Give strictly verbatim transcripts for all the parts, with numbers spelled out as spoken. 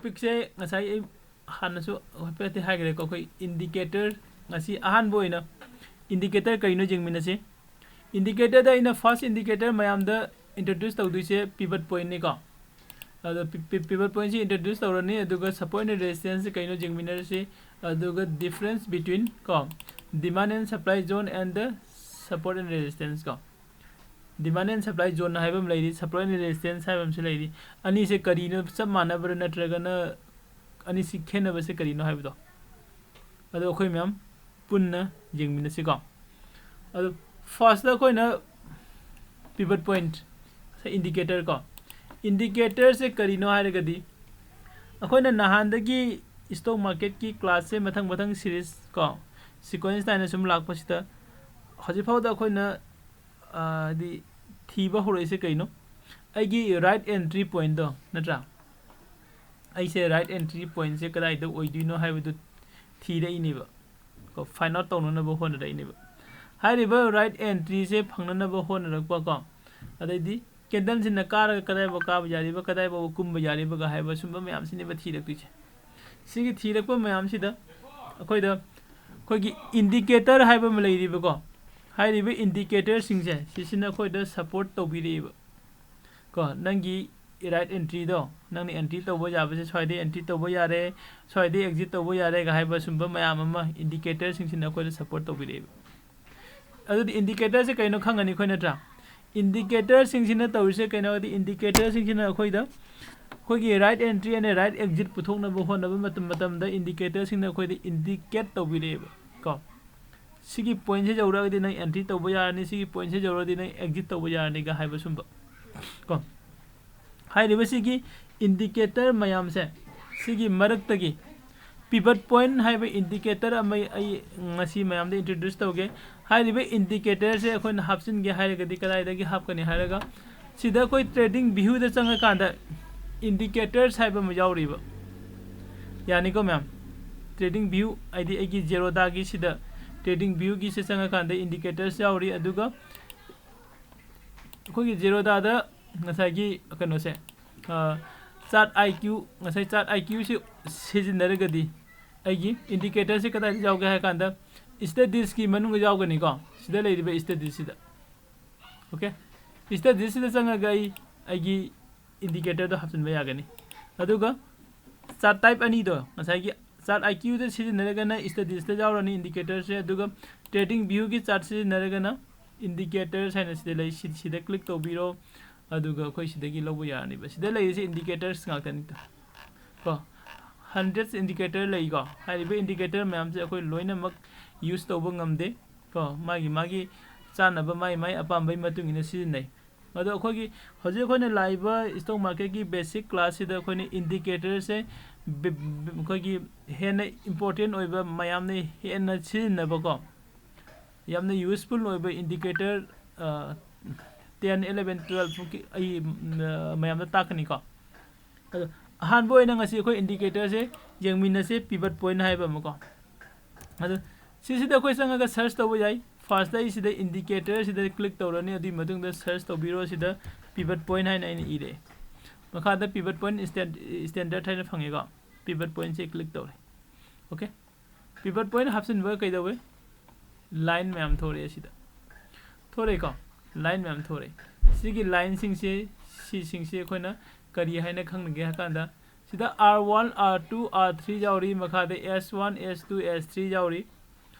ꯇꯣꯄꯤꯛꯁꯦ ꯉꯁꯥꯏ ꯑꯩ ꯍꯥꯟꯅꯁꯨ ꯍꯥꯏꯐꯦꯠꯇꯤ ꯍꯥꯏꯈ꯭ꯔꯦꯀꯣ꯫ ꯑꯩꯈꯣꯏ ꯏꯟꯗꯤꯀꯦꯇꯔ, ꯉꯁꯤ ꯑꯍꯥꯟꯕ ꯑꯣꯏꯅ ꯏꯟꯗꯤꯀꯦꯇꯔ ꯀꯔꯤꯅꯣ ꯌꯦꯡꯃꯤꯟꯅꯁꯤ꯫ ꯏꯟꯗꯤꯀꯦꯇꯔꯗ ꯑꯩꯅ ꯐꯥꯔꯁ ꯏꯟꯗꯤꯀꯦꯇꯔ ꯃꯌꯥꯝꯗ ꯏꯟꯇ꯭ꯔꯣꯗ꯭ꯌꯨꯁ ꯇꯧꯗꯣꯏꯁꯦ ꯄꯤꯚꯠ ꯄꯣꯏꯟꯠꯅꯤꯀꯣ꯫ ꯑꯗꯣ ꯄꯤꯚꯠ ꯄꯣꯏꯟꯠꯁꯤ ꯏꯟꯇ꯭ꯔꯣꯗ꯭ꯌꯨꯁ ꯇꯧꯔꯅꯤ, ꯑꯗꯨꯒ ꯁꯄꯣꯔꯠ ꯑꯦꯟ ꯔꯦꯁꯤꯁꯇꯦꯟꯁꯁꯦ ꯀꯩꯅꯣ ꯌꯦꯡꯃꯤꯟꯅꯔꯁꯤ, ꯑꯗꯨꯒ ꯗꯤꯐ꯭ꯔꯦꯟꯁ ꯕꯤꯇ꯭ꯋꯤꯟ ꯀꯣ, demand and supply zone and the support and resistance ꯀꯣ꯫ Demand and supply zone ꯍꯥꯏꯕ ꯑꯃ ꯂꯩꯔꯤ, support and resistance ꯍꯥꯏꯕ ꯑꯃꯁꯨ ꯂꯩꯔꯤ꯫ ꯑꯅꯤꯁꯦ ꯀꯔꯤꯅꯣ, ꯆꯞ ꯃꯥꯟꯅꯕ꯭ꯔꯥ ꯅꯠꯇ꯭ꯔꯒꯅ ꯑꯅꯤꯁꯤ ꯈꯦꯠꯅꯕꯁꯦ ꯀꯔꯤꯅꯣ ꯍꯥꯏꯕꯗꯣ, ꯑꯗꯣ ꯑꯩꯈꯣꯏ ꯃꯌꯥꯝ ꯄꯨꯟꯅ ꯌꯦꯡꯃꯤꯟꯅꯁꯤꯀꯣ꯫ ꯑꯗꯣ ꯐꯥꯔꯁꯇ ꯑꯩꯈꯣꯏꯅ ꯄꯤꯚꯠ ꯄꯣꯏꯟꯠ, ꯏꯟꯗꯤꯀꯦꯇꯔ ꯀꯣ꯫ ꯏꯟꯗꯤꯀꯦꯇꯔꯁꯦ ꯀꯔꯤꯅꯣ ꯍꯥꯏꯔꯒꯗꯤ, ꯑꯩꯈꯣꯏꯅ ꯅꯍꯥꯟꯗꯒꯤ ꯁ꯭ꯇꯣꯛ ꯃꯥꯔꯀꯦꯠꯀꯤ ꯀ꯭ꯂꯥꯁꯁꯦ ꯃꯊꯪ ꯃꯊꯪ ꯁꯤꯔꯤꯁ ꯀꯣ, ꯁꯤꯀ꯭ꯋꯦꯟꯁ ꯅꯥꯏꯅ ꯁꯨꯝ ꯂꯥꯛꯄꯁꯤꯗ, ꯍꯧꯖꯤꯛꯐꯥꯎꯗ ꯑꯩꯈꯣꯏꯅ, ꯑ, ꯍꯥꯏꯗꯤ ꯊꯤꯕ ꯍꯧꯔꯛꯏꯁꯦ ꯀꯩꯅꯣ? ꯑꯩꯒꯤ ꯔꯥꯏꯠ ꯑꯦꯟꯇ꯭ꯔꯤ ꯄꯣꯏꯟꯠꯇꯣ, ꯅꯠꯇ꯭ꯔꯥ? ꯑꯩꯁꯦ ꯔꯥꯏꯠ ꯑꯦꯟꯇ꯭ꯔꯤ ꯄꯣꯏꯟꯠꯁꯦ ꯀꯗꯥꯏꯗ ꯑꯣꯏꯗꯣꯏꯅꯣ ꯍꯥꯏꯕꯗꯨ ꯊꯤꯔꯛꯏꯅꯦꯕ ꯀꯣ, ꯐꯥꯏꯟ ꯑꯥꯎꯠ ꯇꯧꯅꯅꯕ ꯍꯣꯠꯅꯔꯛꯏꯅꯦꯕ꯫ ꯍꯥꯏꯔꯤꯕ ꯔꯥꯏꯠ ꯑꯦꯟꯇ꯭ꯔꯤꯁꯦ ꯐꯪꯅꯅꯕ ꯍꯣꯠꯅꯔꯛꯄ ꯀꯣ, ꯑꯗꯩꯗꯤ ꯀꯦꯟꯗꯜꯁꯤꯅ ꯀꯥꯔꯒ ꯀꯗꯥꯏꯐꯥꯎ ꯀꯥꯕ ꯌꯥꯔꯤꯕ, ꯀꯗꯥꯏꯐꯥꯎꯕ ꯀꯨꯝꯕ ꯌꯥꯔꯤꯕꯒ ꯍꯥꯏꯕ ꯁꯨꯝꯕ ꯃꯌꯥꯝꯁꯤꯅꯦꯕ ꯊꯤꯔꯛꯇꯣꯏꯁꯦ꯫ ꯁꯤꯒꯤ ꯊꯤꯔꯛꯄ ꯃꯌꯥꯝꯁꯤꯗ ꯑꯩꯈꯣꯏꯗ, ꯑꯩꯈꯣꯏꯒꯤ ꯏꯟꯗꯤꯀꯦꯇꯔ ꯍꯥꯏꯕ ꯑꯃ ꯂꯩꯔꯤꯕꯀꯣ, ꯍꯥꯏꯔꯤꯕ ꯏꯟꯗꯤꯀꯦꯇꯔꯁꯤꯡꯁꯦ ꯁꯤꯁꯤꯅ ꯑꯩꯈꯣꯏꯗ ꯁꯄꯣꯔꯠ ꯇꯧꯕꯤꯔꯛꯏꯕ ꯀꯣ꯫ ꯅꯪꯒꯤ ꯔꯥꯏꯠ ꯑꯦꯟꯇ꯭ꯔꯤꯗꯣ, ꯅꯪꯅ ꯑꯦꯟꯇ꯭ꯔꯤ ꯇꯧꯕ ꯌꯥꯕꯁꯦ ꯁ꯭ꯋꯥꯏꯗꯩ ꯑꯦꯟꯇ꯭ꯔꯤ ꯇꯧꯕ ꯌꯥꯔꯦ, ꯁ꯭ꯋꯥꯏꯗꯩ ꯑꯦꯛꯖꯤꯠ ꯇꯧꯕ ꯌꯥꯔꯦꯒ ꯍꯥꯏꯕ ꯁꯨꯝꯕ ꯃꯌꯥꯝ ꯑꯃ ꯏꯟꯗꯤꯀꯦꯇꯔꯁꯤꯡꯁꯤꯅ ꯑꯩꯈꯣꯏꯗ ꯁꯄꯣꯔꯠ ꯇꯧꯕꯤꯔꯛꯑꯦꯕ꯫ ꯑꯗꯨꯗꯤ ꯏꯟꯗꯤꯀꯦꯇꯔꯁꯦ ꯀꯩꯅꯣ ꯈꯪꯉꯅꯤ ꯑꯩꯈꯣꯏ, ꯅꯠꯇ꯭ꯔꯥ? ꯏꯟꯗꯤꯀꯦꯇꯔꯁꯤꯡꯁꯤꯅ ꯇꯧꯔꯤꯁꯦ ꯀꯩꯅꯣ ꯍꯥꯏꯗꯤ, ꯏꯟꯗꯤꯀꯦꯇꯔꯁꯤꯡꯁꯤꯅ ꯑꯩꯈꯣꯏꯗ, ꯑꯩꯈꯣꯏꯒꯤ right entry and right exit ꯄꯨꯊꯣꯛꯅꯕ ꯍꯣꯠꯅꯕ ꯃꯇꯝ, ꯃꯇꯝꯗ ꯏꯟꯗꯤꯀꯦꯇꯔꯁꯤꯡꯅ ꯑꯩꯈꯣꯏꯗ ꯏꯟꯗꯤꯀꯦꯠ ꯇꯧꯕꯤꯔꯛꯑꯦꯕ ꯀꯣ꯫ ꯁꯤꯒꯤ ꯄꯣꯏꯟꯠꯁꯦ ꯌꯧꯔꯒꯗꯤ ꯅꯪ ꯑꯦꯟꯇ꯭ꯔꯤ ꯇꯧꯕ ꯌꯥꯔꯅꯤ, ꯁꯤꯒꯤ ꯄꯣꯏꯟꯠꯁꯦ ꯌꯧꯔꯒꯗꯤ ꯅꯪ ꯑꯦꯛꯖꯤꯠ ꯇꯧꯕ ꯌꯥꯔꯅꯤꯒ ꯍꯥꯏꯕ ꯁꯨꯝꯕ ꯀꯣ꯫ ꯍꯥꯏꯔꯤꯕꯁꯤꯒꯤ ꯏꯟꯗꯤꯀꯦꯇꯔ ꯃꯌꯥꯝꯁꯦ, ꯁꯤꯒꯤ ꯃꯔꯛꯇꯒꯤ ꯄꯤꯚꯠ ꯄꯣꯏꯟꯠ ꯍꯥꯏꯕ ꯏꯟꯗꯤꯀꯦꯇꯔ ꯑꯃ ꯑꯩ ꯉꯁꯤ ꯃꯌꯥꯝꯗ ꯏꯟꯇ꯭ꯔꯣꯗ꯭ꯌꯨꯁ ꯇꯧꯒꯦ꯫ ꯍꯥꯏꯔꯤꯕ ꯏꯟꯗꯤꯀꯦꯇꯔꯁꯦ ꯑꯩꯈꯣꯏꯅ ꯍꯥꯞꯆꯤꯟꯒꯦ ꯍꯥꯏꯔꯒꯗꯤ ꯀꯗꯥꯏꯗꯒꯤ ꯍꯥꯞꯀꯅꯤ ꯍꯥꯏꯔꯒ, ꯁꯤꯗ ꯑꯩꯈꯣꯏ ꯇ꯭ꯔꯦꯗꯤꯡ ꯚ꯭ꯌꯨꯗ ꯆꯪꯉꯀꯥꯟꯗ ꯏꯟꯗꯤꯀꯦꯇꯔꯁ ꯍꯥꯏꯕ ꯑꯃ ꯌꯥꯎꯔꯤꯕ, ꯌꯥꯅꯤꯀꯣ ꯃꯌꯥꯝ? ꯇ꯭ꯔꯦꯗꯤꯡ ꯚ꯭ꯌꯨ ꯍꯥꯏꯗꯤ ꯑꯩꯒꯤ ꯖꯦꯔꯣꯗꯥꯒꯤ ꯁꯤꯗ ꯇ꯭ꯔꯦꯗꯤꯡ ꯚ꯭ꯌꯨꯒꯤꯁꯦ ꯆꯪꯉꯀꯥꯟꯗ ꯏꯟꯗꯤꯀꯦꯇꯔꯁ ꯌꯥꯎꯔꯤ, ꯑꯗꯨꯒ ꯑꯩꯈꯣꯏꯒꯤ ꯖꯦꯔꯣꯗꯥꯗ ꯉꯁꯥꯏꯒꯤ ꯀꯩꯅꯣꯁꯦ, ꯑ, ꯆꯥꯔꯠ ꯑꯥꯏ ꯀ꯭ꯌꯨ, ꯉꯁꯥꯏ ꯆꯥꯔꯠ ꯑꯥꯏ ꯀ꯭ꯌꯨꯁꯤ ꯁꯤꯖꯤꯟꯅꯔꯒꯗꯤ ꯑꯩꯒꯤ ꯏꯟꯗꯤꯀꯦꯇꯔꯁꯤ ꯀꯗꯥꯏꯗ ꯌꯥꯎꯒꯦ ꯍꯥꯏ ꯀꯥꯟꯗ, ꯁ꯭ꯇꯗꯤꯁꯀꯤ ꯃꯅꯨꯡꯗ ꯌꯥꯎꯒꯅꯤꯀꯣ, ꯁꯤꯗ ꯂꯩꯔꯤꯕ ꯁ꯭ꯇꯗꯤꯁꯁꯤꯗ꯫ ꯑꯣꯀꯦ, ꯁ꯭ꯇꯗꯤꯁꯁꯤꯗ ꯆꯪꯉꯒ ꯑꯩ ꯑꯩꯒꯤ ꯏꯟꯗꯤꯀꯦꯇꯔꯗꯣ ꯍꯥꯞꯆꯤꯟꯕ ꯌꯥꯒꯅꯤ꯫ ꯑꯗꯨꯒ ꯆꯥꯔꯠ ꯇꯥꯏꯞ ꯑꯅꯤꯗꯣ, ꯉꯁꯥꯏꯒꯤ ꯆꯥꯔꯠ ꯑꯥꯏ ꯀ꯭ꯌꯨꯗ ꯁꯤꯖꯤꯟꯅꯔꯒꯅ ꯁ꯭ꯇꯗꯤꯁꯇ ꯌꯥꯎꯔꯅꯤ ꯏꯟꯗꯤꯀꯦꯇꯔꯁꯦ, ꯑꯗꯨꯒ ꯇ꯭ꯔꯦꯗꯤꯡ ꯚ꯭ꯌꯨꯒꯤ ꯆꯥꯔꯠ ꯁꯤꯖꯤꯟꯅꯔꯒꯅ ꯏꯟꯗꯤꯀꯦꯇꯔꯁ ꯍꯥꯏꯅ ꯁꯤꯗ ꯂꯩ, ꯁꯤ-, ꯁꯤꯗ ꯀ꯭ꯂꯤꯛ ꯇꯧꯕꯤꯔꯣ, ꯑꯗꯨꯒ ꯑꯩꯈꯣꯏ ꯁꯤꯗꯒꯤ ꯂꯧꯕ ꯌꯥꯔꯅꯤꯕ꯫ ꯁꯤꯗ ꯂꯩꯔꯤꯁꯦ ꯏꯟꯗꯤꯀꯦꯇꯔꯁ ꯉꯥꯛꯇꯅꯤꯗ ꯀꯣ꯫ ꯍꯟꯗ꯭ꯔꯦꯠꯁ ꯏꯟꯗꯤꯀꯦꯇꯔ ꯂꯩꯀꯣ꯫ ꯍꯥꯏꯔꯤꯕ ꯏꯟꯗꯤꯀꯦꯇꯔ ꯃꯌꯥꯝꯁꯦ ꯑꯩꯈꯣꯏ ꯂꯣꯏꯅꯃꯛ ꯌꯨꯁ ꯇꯧꯕ ꯉꯝꯗꯦ ꯀꯣ, ꯃꯥꯒꯤ ꯃꯥꯒꯤ ꯆꯥꯅꯕ, ꯃꯥꯒꯤ ꯃꯥꯒꯤ ꯑꯄꯥꯝꯕꯒꯤ ꯃꯇꯨꯡ ꯏꯟꯅ ꯁꯤꯖꯤꯟꯅꯩ꯫ ꯑꯗꯣ ꯑꯩꯈꯣꯏꯒꯤ ꯍꯧꯖꯤꯛ ꯑꯩꯈꯣꯏꯅ ꯂꯥꯛꯏꯕ ꯏꯁꯇꯣꯛ ꯃꯥꯔꯀꯦꯠꯀꯤ ꯕꯦꯁꯤꯛ ꯀ꯭ꯂꯥꯁꯁꯤꯗ ꯑꯩꯈꯣꯏꯅ ꯏꯟꯗꯤꯀꯦꯇꯔꯁꯦ ꯕꯤ-, ꯕꯤ-, ꯑꯩꯈꯣꯏꯒꯤ ꯍꯦꯟꯅ ꯏꯝꯄꯣꯔꯇꯦꯟ ꯑꯣꯏꯕ, ꯃꯌꯥꯝꯅ ꯍꯦꯟꯅ ꯁꯤꯖꯤꯟꯅꯕꯀꯣ, ꯌꯥꯝꯅ ꯌꯨꯁꯐꯨꯜ ꯑꯣꯏꯕ ꯏꯟꯗꯤꯀꯦꯇꯔ ꯇꯦꯟ, ꯏꯂꯚꯦꯟ, ꯇꯨꯋꯦꯜꯐ ꯐꯥꯎꯒꯤ ꯑꯩ, ꯎꯝ, ꯑ, ꯃꯌꯥꯝꯗ ꯇꯥꯛꯀꯅꯤꯀꯣ꯫ ꯑꯗꯣ ꯑꯍꯥꯟꯕ ꯑꯣꯏꯅ ꯉꯁꯤ ꯑꯩꯈꯣꯏ ꯏꯟꯗꯤꯀꯦꯇꯔꯁꯦ ꯌꯦꯡꯃꯤꯟꯅꯁꯦ, ꯄꯤꯚꯠ ꯄꯣꯏꯟꯠ ꯍꯥꯏꯕ ꯑꯃꯀꯣ꯫ ꯑꯗꯣ ꯁꯤꯁꯤꯗ ꯑꯩꯈꯣꯏ ꯆꯪꯉꯒ ꯁꯔꯆ ꯇꯧꯕ ꯌꯥꯏ꯫ ꯐꯥꯔꯁꯇ ꯑꯩ ꯁꯤꯗ ꯏꯟꯗꯤꯀꯦꯇꯔꯁꯤꯗ ꯀ꯭ꯂꯤꯛ ꯇꯧꯔꯅꯤ, ꯑꯗꯨꯒꯤ ꯃꯇꯨꯡꯗ ꯁꯔꯆ ꯇꯧꯕꯤꯔꯣ꯫ ꯁꯤꯗ ꯄꯤꯚꯠ ꯄꯣꯏꯟꯠ ꯍꯥꯏꯅ ꯑꯩꯅ ꯏꯔꯦ꯫ ꯃꯈꯥꯗ ꯄꯤꯚꯠ ꯄꯣꯏꯟꯠ ꯏꯁꯇꯦꯟ-, ꯏꯁꯇꯦꯟꯗꯔꯠ ꯍꯥꯏꯅ ꯐꯪꯉꯦꯀꯣ꯫ ꯄꯤꯚꯠ ꯄꯣꯏꯟꯠꯁꯦ ꯀ꯭ꯂꯤꯛ ꯇꯧꯔꯦ꯫ ꯑꯣꯀꯦ, ꯄꯤꯚꯠ ꯄꯣꯏꯟꯠ ꯍꯥꯞꯆꯤꯟꯕ ꯀꯩꯗꯧꯋꯦ? ꯂꯥꯏꯟ ꯃꯌꯥꯝ ꯊꯣꯔꯛꯑꯦ ꯁꯤꯗ꯫ ꯊꯣꯔꯛꯑꯦꯀꯣ? ꯂꯥꯏꯟ ꯃꯌꯥꯝ ꯊꯣꯔꯛꯑꯦ꯫ ꯁꯤꯒꯤ ꯂꯥꯏꯟꯁꯤꯡꯁꯦ, ꯁꯤꯁꯤꯡꯁꯦ ꯑꯩꯈꯣꯏꯅ ꯀꯔꯤ ꯍꯥꯏꯅ ꯈꯪꯅꯒꯦ ꯍꯥꯏ ꯀꯥꯟꯗ, ꯁꯤꯗ R one, R two, R three ꯌꯥꯎꯔꯤ, ꯃꯈꯥꯗ ꯑꯦꯁ ꯋꯥꯟ, ꯑꯦꯁ ꯇꯨ, ꯑꯦꯁ ꯊ꯭ꯔꯤ ꯌꯥꯎꯔꯤ꯫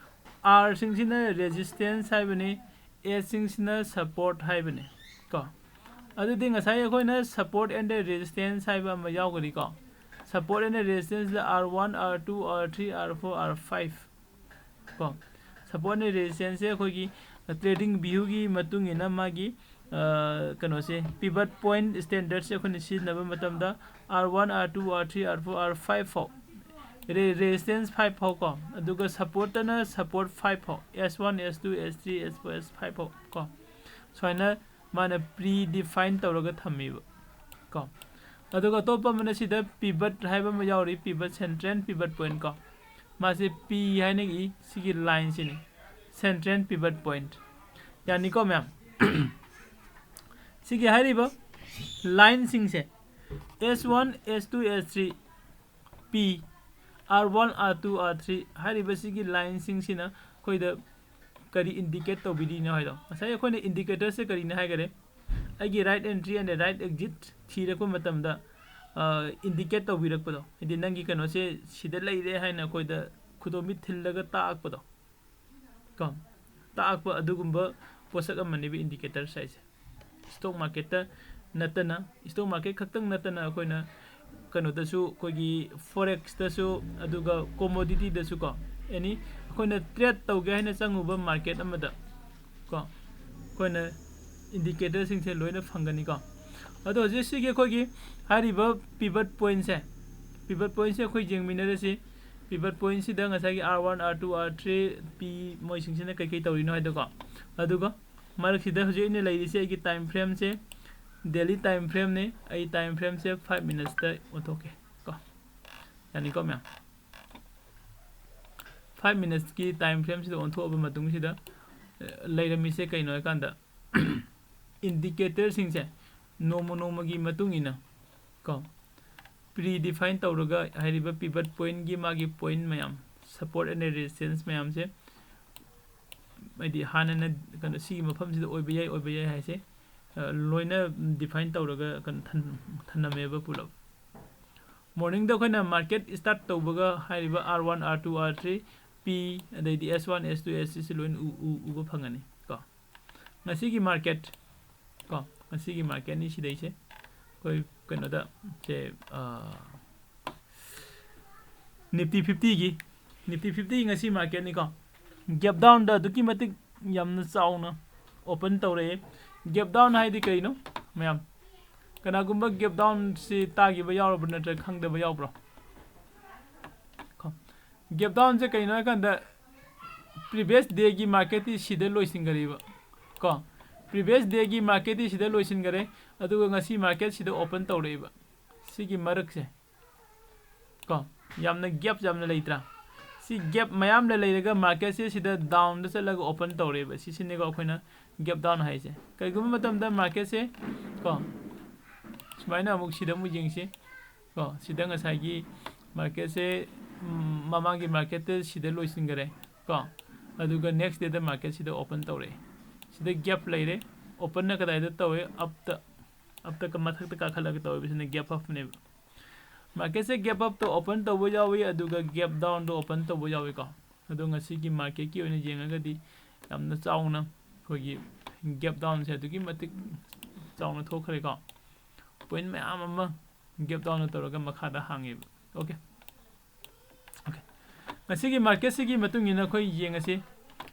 ꯑꯥꯔꯁꯤꯡꯁꯤꯅ ꯔꯦꯖꯤꯁꯇꯦꯟꯁ ꯍꯥꯏꯕꯅꯤ, ꯑꯦꯁꯁꯤꯡꯁꯤꯅ ꯁꯄꯣꯔꯠ ꯍꯥꯏꯕꯅꯤ ꯀꯣ꯫ ꯑꯗꯨꯗꯤ ꯉꯁꯥꯏ ꯑꯩꯈꯣꯏꯅ support and resistance ꯍꯥꯏꯕ ꯑꯃ ꯌꯥꯎꯒꯅꯤꯀꯣ꯫ Support and resistanceꯗ R one, R two, R three, R four, R five ꯀꯣ꯫ Support and resistanceꯁꯦ ꯑꯩꯈꯣꯏꯒꯤ ꯇ꯭ꯔꯦꯗꯤꯡ ꯚ꯭ꯌꯨꯒꯤ ꯃꯇꯨꯡ ꯏꯟꯅ ꯃꯥꯒꯤ, ꯑ, ꯀꯩꯅꯣꯁꯦ, ꯄꯤꯚꯠ ꯄꯣꯏꯟꯠ ꯏꯁꯇꯦꯟꯗꯔꯠꯁꯦ ꯑꯩꯈꯣꯏꯅ ꯁꯤꯖꯤꯟꯅꯕ ꯃꯇꯝꯗ R one, R two, R three, R four, R five ꯐꯥꯎ, ꯔꯦ-, ꯔꯦꯖꯤꯁꯇꯦꯟꯁ ꯐꯥꯏꯚ ꯐꯥꯎ ꯀꯣ, ꯑꯗꯨꯒ ꯁꯄꯣꯔꯠꯇꯅ ꯁꯄꯣꯔꯠ ꯐꯥꯏꯚ ꯐꯥꯎ, ꯑꯦꯁ ꯋꯥꯟ, ꯑꯦꯁ ꯇꯨ, ꯑꯦꯁ ꯊ꯭ꯔꯤ, ꯑꯦꯁ ꯐꯣꯔ, ꯑꯦꯁ ꯐꯥꯏꯚ ꯐꯥꯎ ꯀꯣ꯫ ꯁꯨꯃꯥꯏꯅ ꯃꯥꯅ ꯄ꯭ꯔꯤ ꯗꯤꯐꯥꯏꯟ ꯇꯧꯔꯒ ꯊꯝꯃꯤꯕ ꯀꯣ꯫ ꯑꯗꯨꯒ ꯑꯇꯣꯞꯄ ꯑꯃꯅ ꯁꯤꯗ ꯄꯤꯚꯠ ꯍꯥꯏꯕ ꯑꯃ ꯌꯥꯎꯔꯤ, ꯄꯤꯚꯠ, ꯁꯦꯟꯇ꯭ꯔꯦꯜ ꯄꯤꯚꯠ ꯄꯣꯏꯟꯠ ꯀꯣ꯫ ꯃꯥꯁꯦ ꯄꯤ ꯍꯥꯏꯅ ꯏ, ꯁꯤꯒꯤ ꯂꯥꯏꯟꯁꯤꯅꯤ ꯁꯦꯟꯇ꯭ꯔꯦꯜ ꯄꯤꯚꯠ ꯄꯣꯏꯟꯠ꯫ ꯌꯥꯅꯤꯀꯣ ꯃꯌꯥꯝ? ꯁꯤꯒꯤ ꯍꯥꯏꯔꯤꯕ ꯂꯥꯏꯟꯁꯤꯡꯁꯦ, S one, S two, S three, P, R one, R two, R three ꯍꯥꯏꯔꯤꯕꯁꯤꯒꯤ ꯂꯥꯏꯟꯁꯤꯡꯁꯤꯅ ꯑꯩꯈꯣꯏꯗ ꯀꯔꯤ ꯏꯟꯗꯤꯀꯦꯠ ꯇꯧꯕꯤꯔꯤꯅꯣ ꯍꯥꯏꯗꯣ, ꯉꯁꯥꯏ ꯑꯩꯈꯣꯏꯅ ꯏꯟꯗꯤꯀꯦꯇꯔꯁꯦ ꯀꯔꯤꯅꯤ ꯍꯥꯏꯈꯔꯦ? ꯑꯩꯒꯤ right entry and right exit ꯊꯤꯔꯛꯄ ꯃꯇꯝꯗ ꯏꯟꯗꯤꯀꯦꯠ ꯇꯧꯕꯤꯔꯛꯄꯗꯣ, ꯍꯥꯏꯗꯤ ꯅꯪꯒꯤ ꯀꯩꯅꯣꯁꯦ ꯁꯤꯗ ꯂꯩꯔꯦ ꯍꯥꯏꯅ ꯑꯩꯈꯣꯏꯗ ꯈꯨꯗꯣꯝꯕꯤ ꯊꯤꯜꯂꯒ ꯇꯥꯛꯄꯗꯣ, ꯀꯣ, ꯇꯥꯛꯄ ꯑꯗꯨꯒꯨꯝꯕ ꯄꯣꯠꯁꯛ ꯑꯃꯅꯦꯕ ꯏꯟꯗꯤꯀꯦꯇꯔꯁ ꯍꯥꯏꯁꯦ꯫ ꯁ꯭ꯇꯣꯛ ꯃꯥꯔꯀꯦꯠꯇ ꯅꯠꯇꯅ, ꯁ꯭ꯇꯣꯛ ꯃꯥꯔꯀꯦꯠ ꯈꯛꯇꯪ ꯅꯠꯇꯅ ꯑꯩꯈꯣꯏꯅ ꯀꯩꯅꯣꯗꯁꯨ, ꯑꯩꯈꯣꯏꯒꯤ ꯐꯣꯔꯦꯛꯁꯇꯁꯨ, ꯑꯗꯨꯒ ꯀꯣꯃꯣꯗꯤꯇꯤꯗꯁꯨ ꯀꯣ, ꯑꯦꯅꯤ ꯑꯩꯈꯣꯏꯅ ꯇ꯭ꯔꯦꯠ ꯇꯧꯒꯦ ꯍꯥꯏꯅ ꯆꯪꯉꯨꯕ ꯃꯥꯔꯀꯦꯠ ꯑꯃꯗ ꯀꯣ, ꯑꯩꯈꯣꯏꯅ ꯏꯟꯗꯤꯀꯦꯇꯔꯁꯤꯡꯁꯦ ꯂꯣꯏꯅ ꯐꯪꯒꯅꯤꯀꯣ꯫ ꯑꯗꯣ ꯍꯧꯖꯤꯛ ꯁꯤꯒꯤ ꯑꯩꯈꯣꯏꯒꯤ ꯍꯥꯏꯔꯤꯕ ꯄꯤꯚꯠ ꯄꯣꯏꯟꯁꯦ, ꯄꯤꯚꯠ ꯄꯣꯏꯟꯁꯦ ꯑꯩꯈꯣꯏ ꯌꯦꯡꯃꯤꯟꯅꯔꯁꯤ꯫ ꯄꯤꯚꯠ ꯄꯣꯏꯟꯁꯤꯗ ꯉꯁꯥꯏꯒꯤ R one, R two, R three, P ꯃꯣꯏꯁꯤꯡꯁꯤꯅ ꯀꯩꯀꯩ ꯇꯧꯔꯤꯅꯣ ꯍꯥꯏꯗꯣꯀꯣ꯫ ꯑꯗꯨꯒ ꯃꯔꯛꯁꯤꯗ ꯍꯧꯖꯤꯛ ꯑꯩꯅ ꯂꯩꯔꯤꯁꯦ ꯑꯩꯒꯤ ꯇꯥꯏꯝ ꯐ꯭ꯔꯦꯝꯁꯦ ꯗꯦꯂꯤ ꯇꯥꯏꯝ ꯐ꯭ꯔꯦꯝꯅꯤ꯫ ꯑꯩ ꯇꯥꯏꯝ ꯐ꯭ꯔꯦꯝꯁꯦ ꯐꯥꯏꯚ ꯃꯤꯅꯠꯁꯇ ꯑꯣꯟꯊꯣꯛꯀꯦ ꯀꯣ꯫ ꯌꯥꯅꯤꯀꯣ ꯃꯌꯥꯝ? ꯐꯥꯏꯚ ꯃꯤꯅꯠꯁꯀꯤ ꯇꯥꯏꯝ ꯐ꯭ꯔꯦꯝꯁꯤꯗ ꯑꯣꯟꯊꯣꯛꯑꯕ ꯃꯇꯨꯡꯁꯤꯗ, ꯑ, ꯂꯩꯔꯝꯃꯤꯁꯦ ꯀꯩꯅꯣ ꯍꯥꯏꯀꯥꯟꯗ, ꯏꯟꯗꯤꯀꯦꯇꯔꯁꯤꯡꯁꯦ ꯅꯣꯡꯃ ꯅꯣꯡꯃꯒꯤ ꯃꯇꯨꯡ ꯏꯟꯅ ꯀꯣ, ꯄ꯭ꯔꯤ ꯗꯤꯐꯥꯏꯟ ꯇꯧꯔꯒ ꯍꯥꯏꯔꯤꯕ ꯄꯤꯚꯠ ꯄꯣꯏꯟꯒꯤ ꯃꯥꯒꯤ ꯄꯣꯏꯟ ꯃꯌꯥꯝ, ꯁꯄꯣꯔꯠ ꯑꯦꯟ ꯔꯦꯁꯤꯁꯇꯦꯟꯁ ꯃꯌꯥꯝꯁꯦ, ꯍꯥꯏꯗꯤ ꯍꯥꯟꯅꯅ ꯀꯩꯅꯣ ꯁꯤꯒꯤ ꯃꯐꯝꯁꯤꯗ ꯑꯣꯏꯕ ꯌꯥꯏ, ꯑꯣꯏꯕ ꯌꯥꯏ ꯍꯥꯏꯁꯦ, ꯑ, ꯂꯣꯏꯅ ꯗꯤꯐꯥꯏꯟ ꯇꯧꯔꯒ ꯀꯩꯅꯣ ꯊꯝ-, ꯊꯝꯂꯝꯃꯦꯕ ꯄꯨꯂꯞ꯫ ꯃꯣꯔꯅꯤꯡꯗ ꯑꯩꯈꯣꯏꯅ ꯃꯥꯔꯀꯦꯠ ꯁ꯭ꯇꯥꯔꯠ ꯇꯧꯕꯒ ꯍꯥꯏꯔꯤꯕ R one, R two, R three, P, ꯑꯗꯩꯗꯤ S one, S two, S three ꯁꯤ ꯂꯣꯏꯅ ꯎ-, ꯎ-, ꯎꯕ ꯐꯪꯒꯅꯤ ꯀꯣ꯫ ꯉꯁꯤꯒꯤ ꯃꯥꯔꯀꯦꯠ ꯀꯣ, ꯉꯁꯤꯒꯤ ꯃꯥꯔꯀꯦꯠꯅꯤ ꯁꯤꯗꯩꯁꯦ꯫ ꯑꯩꯈꯣꯏ ꯀꯩꯅꯣꯗ ꯁꯦ, ꯑ, ꯅꯤꯐꯇꯤ ꯐꯤꯐꯇꯤꯒꯤ, ꯅꯤꯐꯇꯤ ꯐꯤꯐꯇꯤ ꯉꯁꯤ ꯃꯥꯔꯀꯦꯠꯅꯤꯀꯣ꯫ ꯒꯦꯞ ꯗꯥꯎꯟꯗ ꯑꯗꯨꯛꯀꯤ ꯃꯇꯤꯛ ꯌꯥꯝꯅ ꯆꯥꯎꯅ ꯑꯣꯄꯟ ꯇꯧꯔꯛꯑꯦ꯫ ꯒꯦꯞ ꯗꯥꯎꯟ ꯍꯥꯏꯗꯤ ꯀꯩꯅꯣ ꯃꯌꯥꯝ? ꯀꯅꯥꯒꯨꯝꯕ ꯒꯦꯞ ꯗꯥꯎꯟꯁꯤ ꯇꯥꯈꯤꯕ ꯌꯥꯎꯔꯕ꯭ꯔꯥ ꯅꯠꯇ꯭ꯔꯒ ꯈꯪꯗꯕ ꯌꯥꯎꯕ꯭ꯔꯣ? ꯀꯣ, ꯒꯦꯞ ꯗꯥꯎꯟꯁꯦ ꯀꯩꯅꯣ ꯍꯥꯏꯀꯥꯟꯗ ꯄ꯭ꯔꯤꯚꯤꯌꯁ ꯗꯦꯒꯤ ꯃꯥꯔꯀꯦꯠꯇꯤ ꯁꯤꯗ ꯂꯣꯏꯁꯤꯟꯈꯔꯦꯕ ꯀꯣ꯫ ꯄ꯭ꯔꯤꯚꯤꯌꯁ ꯗꯦꯒꯤ ꯃꯥꯔꯀꯦꯠꯇꯤ ꯁꯤꯗ ꯂꯣꯏꯁꯤꯟꯈꯔꯦ, ꯑꯗꯨꯒ ꯉꯁꯤ ꯃꯥꯔꯀꯦꯠ ꯁꯤꯗ ꯑꯣꯄꯟ ꯇꯧꯔꯛꯑꯦꯕ꯫ ꯁꯤꯒꯤ ꯃꯔꯛꯁꯦ ꯀꯣ, ꯌꯥꯝꯅ ꯒꯦꯞ ꯌꯥꯝꯅ ꯂꯩꯇ꯭ꯔꯥ? ꯁꯤ ꯒꯦꯞ ꯃꯌꯥꯝꯅ ꯂꯩꯔꯒ ꯃꯥꯔꯀꯦꯠꯁꯦ ꯁꯤꯗ ꯗꯥꯎꯟꯗ ꯆꯠꯂꯒ ꯑꯣꯄꯟ ꯇꯧꯔꯦꯕ꯫ ꯁꯤꯁꯤꯅꯦꯀꯣ ꯑꯩꯈꯣꯏꯅ ꯒꯦꯞ ꯗꯥꯎꯟ ꯍꯥꯏꯁꯦ꯫ ꯀꯔꯤꯒꯨꯝꯕ ꯃꯇꯝꯗ ꯃꯥꯔꯀꯦꯠꯁꯦ ꯀꯣ, ꯁꯨꯃꯥꯏꯅ ꯑꯃꯨꯛ ꯁꯤꯗ ꯑꯃꯨꯛ ꯌꯦꯡꯁꯤ꯫ ꯀꯣ, ꯁꯤꯗ ꯉꯁꯥꯏꯒꯤ marketꯁꯦ, ꯎꯝ, ꯃꯃꯥꯡꯒꯤ marketꯇ ꯁꯤꯗ ꯂꯣꯏꯁꯤꯟꯈꯔꯦ꯫ ꯀꯣ, ꯑꯗꯨꯒ next dayꯗ marketꯁꯤꯗ open ꯇꯧꯔꯛꯑꯦ꯫ ꯁꯤꯗ gap ꯂꯩꯔꯦ꯫ Openꯅ ꯀꯗꯥꯏꯗ ꯇꯧꯋꯦ? Upꯇ, upꯇ ꯃꯊꯛꯇ ꯀꯥꯈꯠꯂꯒ ꯇꯧꯋꯦꯕ꯫ ꯁꯤꯅ gap upꯅꯦꯕ꯫ Marketꯁꯦ gap upꯇ open ꯇꯧꯕ ꯌꯥꯎꯏ, ꯑꯗꯨꯒ gap downꯗ open ꯇꯧꯕ ꯌꯥꯎꯏꯀꯣ꯫ ꯑꯗꯣ ꯉꯁꯤꯒꯤ marketꯀꯤ ꯑꯣꯏꯅ ꯌꯦꯡꯉꯒꯗꯤ ꯌꯥꯝꯅ ꯆꯥꯎꯅ ꯑꯩꯈꯣꯏꯒꯤ gap downꯁꯦ ꯑꯗꯨꯛꯀꯤ ꯃꯇꯤꯛ ꯆꯥꯎꯅ ꯊꯣꯛꯈ꯭ꯔꯦꯀꯣ꯫ Point ꯃꯌꯥꯝ ꯑꯃ gap downꯅ ꯇꯧꯔꯒ ꯃꯈꯥꯗ ꯍꯥꯡꯉꯦꯕ꯫ Okay꯫ Okay꯫ ꯉꯁꯤꯒꯤ marketꯁꯤꯒꯤ ꯃꯇꯨꯡ ꯏꯟꯅ ꯑꯩꯈꯣꯏ ꯌꯦꯡꯉꯁꯤ꯫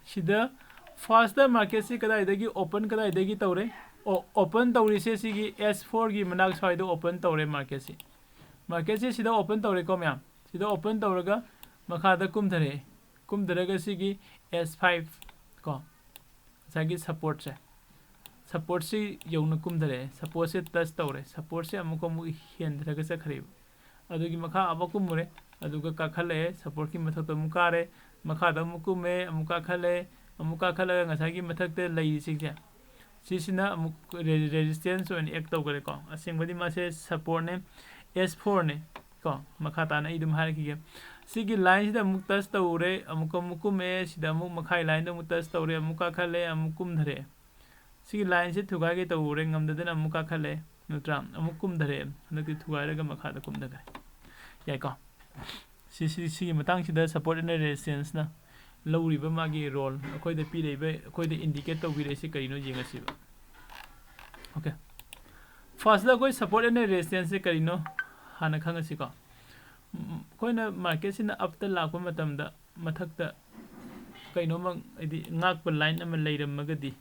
ꯁꯤꯗ firstꯇ marketꯁꯤ ꯀꯗꯥꯏꯗꯒꯤ open, ꯀꯗꯥꯏꯗꯒꯤ ꯇꯧꯔꯦ? ꯑꯣ, open ꯇꯧꯔꯤꯁꯦ ꯁꯤꯒꯤ S fourꯒꯤ ꯃꯅꯥꯛ ꯁ꯭ꯋꯥꯏꯗ open ꯇꯧꯔꯦ marketꯁꯤ꯫ Marketꯁꯤ ꯁꯤꯗ open ꯇꯧꯔꯦꯀꯣ ꯃꯌꯥꯝ꯫ ꯁꯤꯗ open ꯇꯧꯔꯒ ꯃꯈꯥꯗ ꯀꯨꯝꯊꯔꯛꯑꯦ꯫ ꯀꯨꯝꯊꯔꯒ ꯁꯤꯒꯤ S five ꯀꯣ, ꯉꯁꯥꯏꯒꯤ supportꯁꯦ, supportꯁꯤ ꯌꯧꯅ ꯀꯨꯝꯊꯔꯛꯑꯦ꯫ Supportꯁꯦ touch ꯇꯧꯔꯦ꯫ Supportꯁꯦ ꯑꯃꯨꯛꯀ ꯑꯃꯨꯛ ꯍꯦꯟꯊꯔꯒ ꯆꯠꯈ꯭ꯔꯦꯕ꯫ ꯑꯗꯨꯒꯤ ꯃꯈꯥ ꯑꯃꯨꯛ ꯀꯨꯝꯃꯨꯔꯦ꯫ ꯑꯗꯨꯒ ꯀꯥꯈꯠꯂꯛꯑꯦ꯫ Supportꯀꯤ ꯃꯊꯛꯇ ꯑꯃꯨꯛ ꯀꯥꯔꯦ꯫ ꯃꯈꯥꯗ ꯑꯃꯨꯛ ꯀꯨꯝꯃꯦ꯫ ꯑꯃꯨꯛ ꯀꯥꯈꯠꯂꯛꯑꯦ꯫ ꯑꯃꯨꯛ ꯀꯥꯈꯠꯂꯒ ꯉꯁꯥꯏꯒꯤ ꯃꯊꯛꯇ ꯂꯩꯔꯤꯁꯤꯡꯁꯦ, ꯁꯤꯁꯤꯅ ꯑꯃꯨꯛ re-, resistance ꯑꯣꯏꯅ act ꯇꯧꯈꯔꯦꯀꯣ꯫ ꯑꯁꯦꯡꯕꯗꯤ ꯃꯥꯁꯦ supportꯅꯦ, S fourꯅꯦ ꯀꯣ꯫ ꯃꯈꯥ ꯇꯥꯅ ꯑꯩ ꯑꯗꯨꯝ ꯍꯥꯏꯔꯛꯈꯤꯒꯦ꯫ ꯁꯤꯒꯤ lineꯁꯤꯗ ꯑꯃꯨꯛ touch ꯇꯧꯔꯦ, ꯑꯃꯨꯛꯀ ꯑꯃꯨꯛ ꯀꯨꯝꯃꯛꯑꯦ, ꯁꯤꯗ ꯑꯃꯨꯛ ꯃꯈꯥꯏ lineꯗ ꯑꯃꯨꯛ touch ꯇꯧꯔꯦ, ꯑꯃꯨꯛ ꯀꯥꯈꯠꯂꯦ, ꯑꯃꯨꯛ ꯀꯨꯝꯊꯔꯛꯑꯦ꯫ ꯁꯤꯒꯤ lineꯁꯦ ꯊꯨꯒꯥꯏꯒꯦ ꯇꯧꯔꯦ, ꯉꯝꯗꯗꯅ ꯑꯃꯨꯛ ꯀꯥꯈꯠꯂꯦ, ꯅꯠꯇ꯭ꯔꯥ? ꯑꯃꯨꯛ ꯀꯨꯝꯊꯔꯛꯑꯦ, ꯍꯟꯗꯛꯇꯤ ꯊꯨꯒꯥꯏꯔꯒ ꯃꯈꯥꯗ ꯀꯨꯝꯊꯈ꯭ꯔꯦ꯫ ꯌꯥꯏꯀꯣ? ꯁꯤ, ꯁꯤ, ꯁꯤꯒꯤ ꯃꯇꯥꯡꯁꯤꯗ support and resistanceꯅ ꯂꯧꯔꯤꯕ ꯃꯥꯒꯤ role, ꯑꯩꯈꯣꯏꯗ ꯄꯤꯔꯛꯏꯕ, ꯑꯩꯈꯣꯏꯗ indicate ꯇꯧꯕꯤꯔꯛꯏꯁꯤ ꯀꯔꯤꯅꯣ ꯌꯦꯡꯉꯁꯤꯕ꯫ Okay꯫ Firstꯇ ꯑꯩꯈꯣꯏ support and resistanceꯁꯦ ꯀꯔꯤꯅꯣ ꯍꯥꯟꯅ ꯈꯪꯉꯁꯤꯀꯣ꯫ ꯎꯝ, ꯑꯩꯈꯣꯏꯅ marketꯁꯤꯅ upꯇ ꯂꯥꯛꯄ ꯃꯇꯝꯗ ꯃꯊꯛꯇ ꯀꯩꯅꯣꯝꯃ, ꯍꯥꯏꯗꯤ ꯉꯥꯛꯄ line ꯑꯃ ꯂꯩꯔꯝꯃꯒꯗꯤ,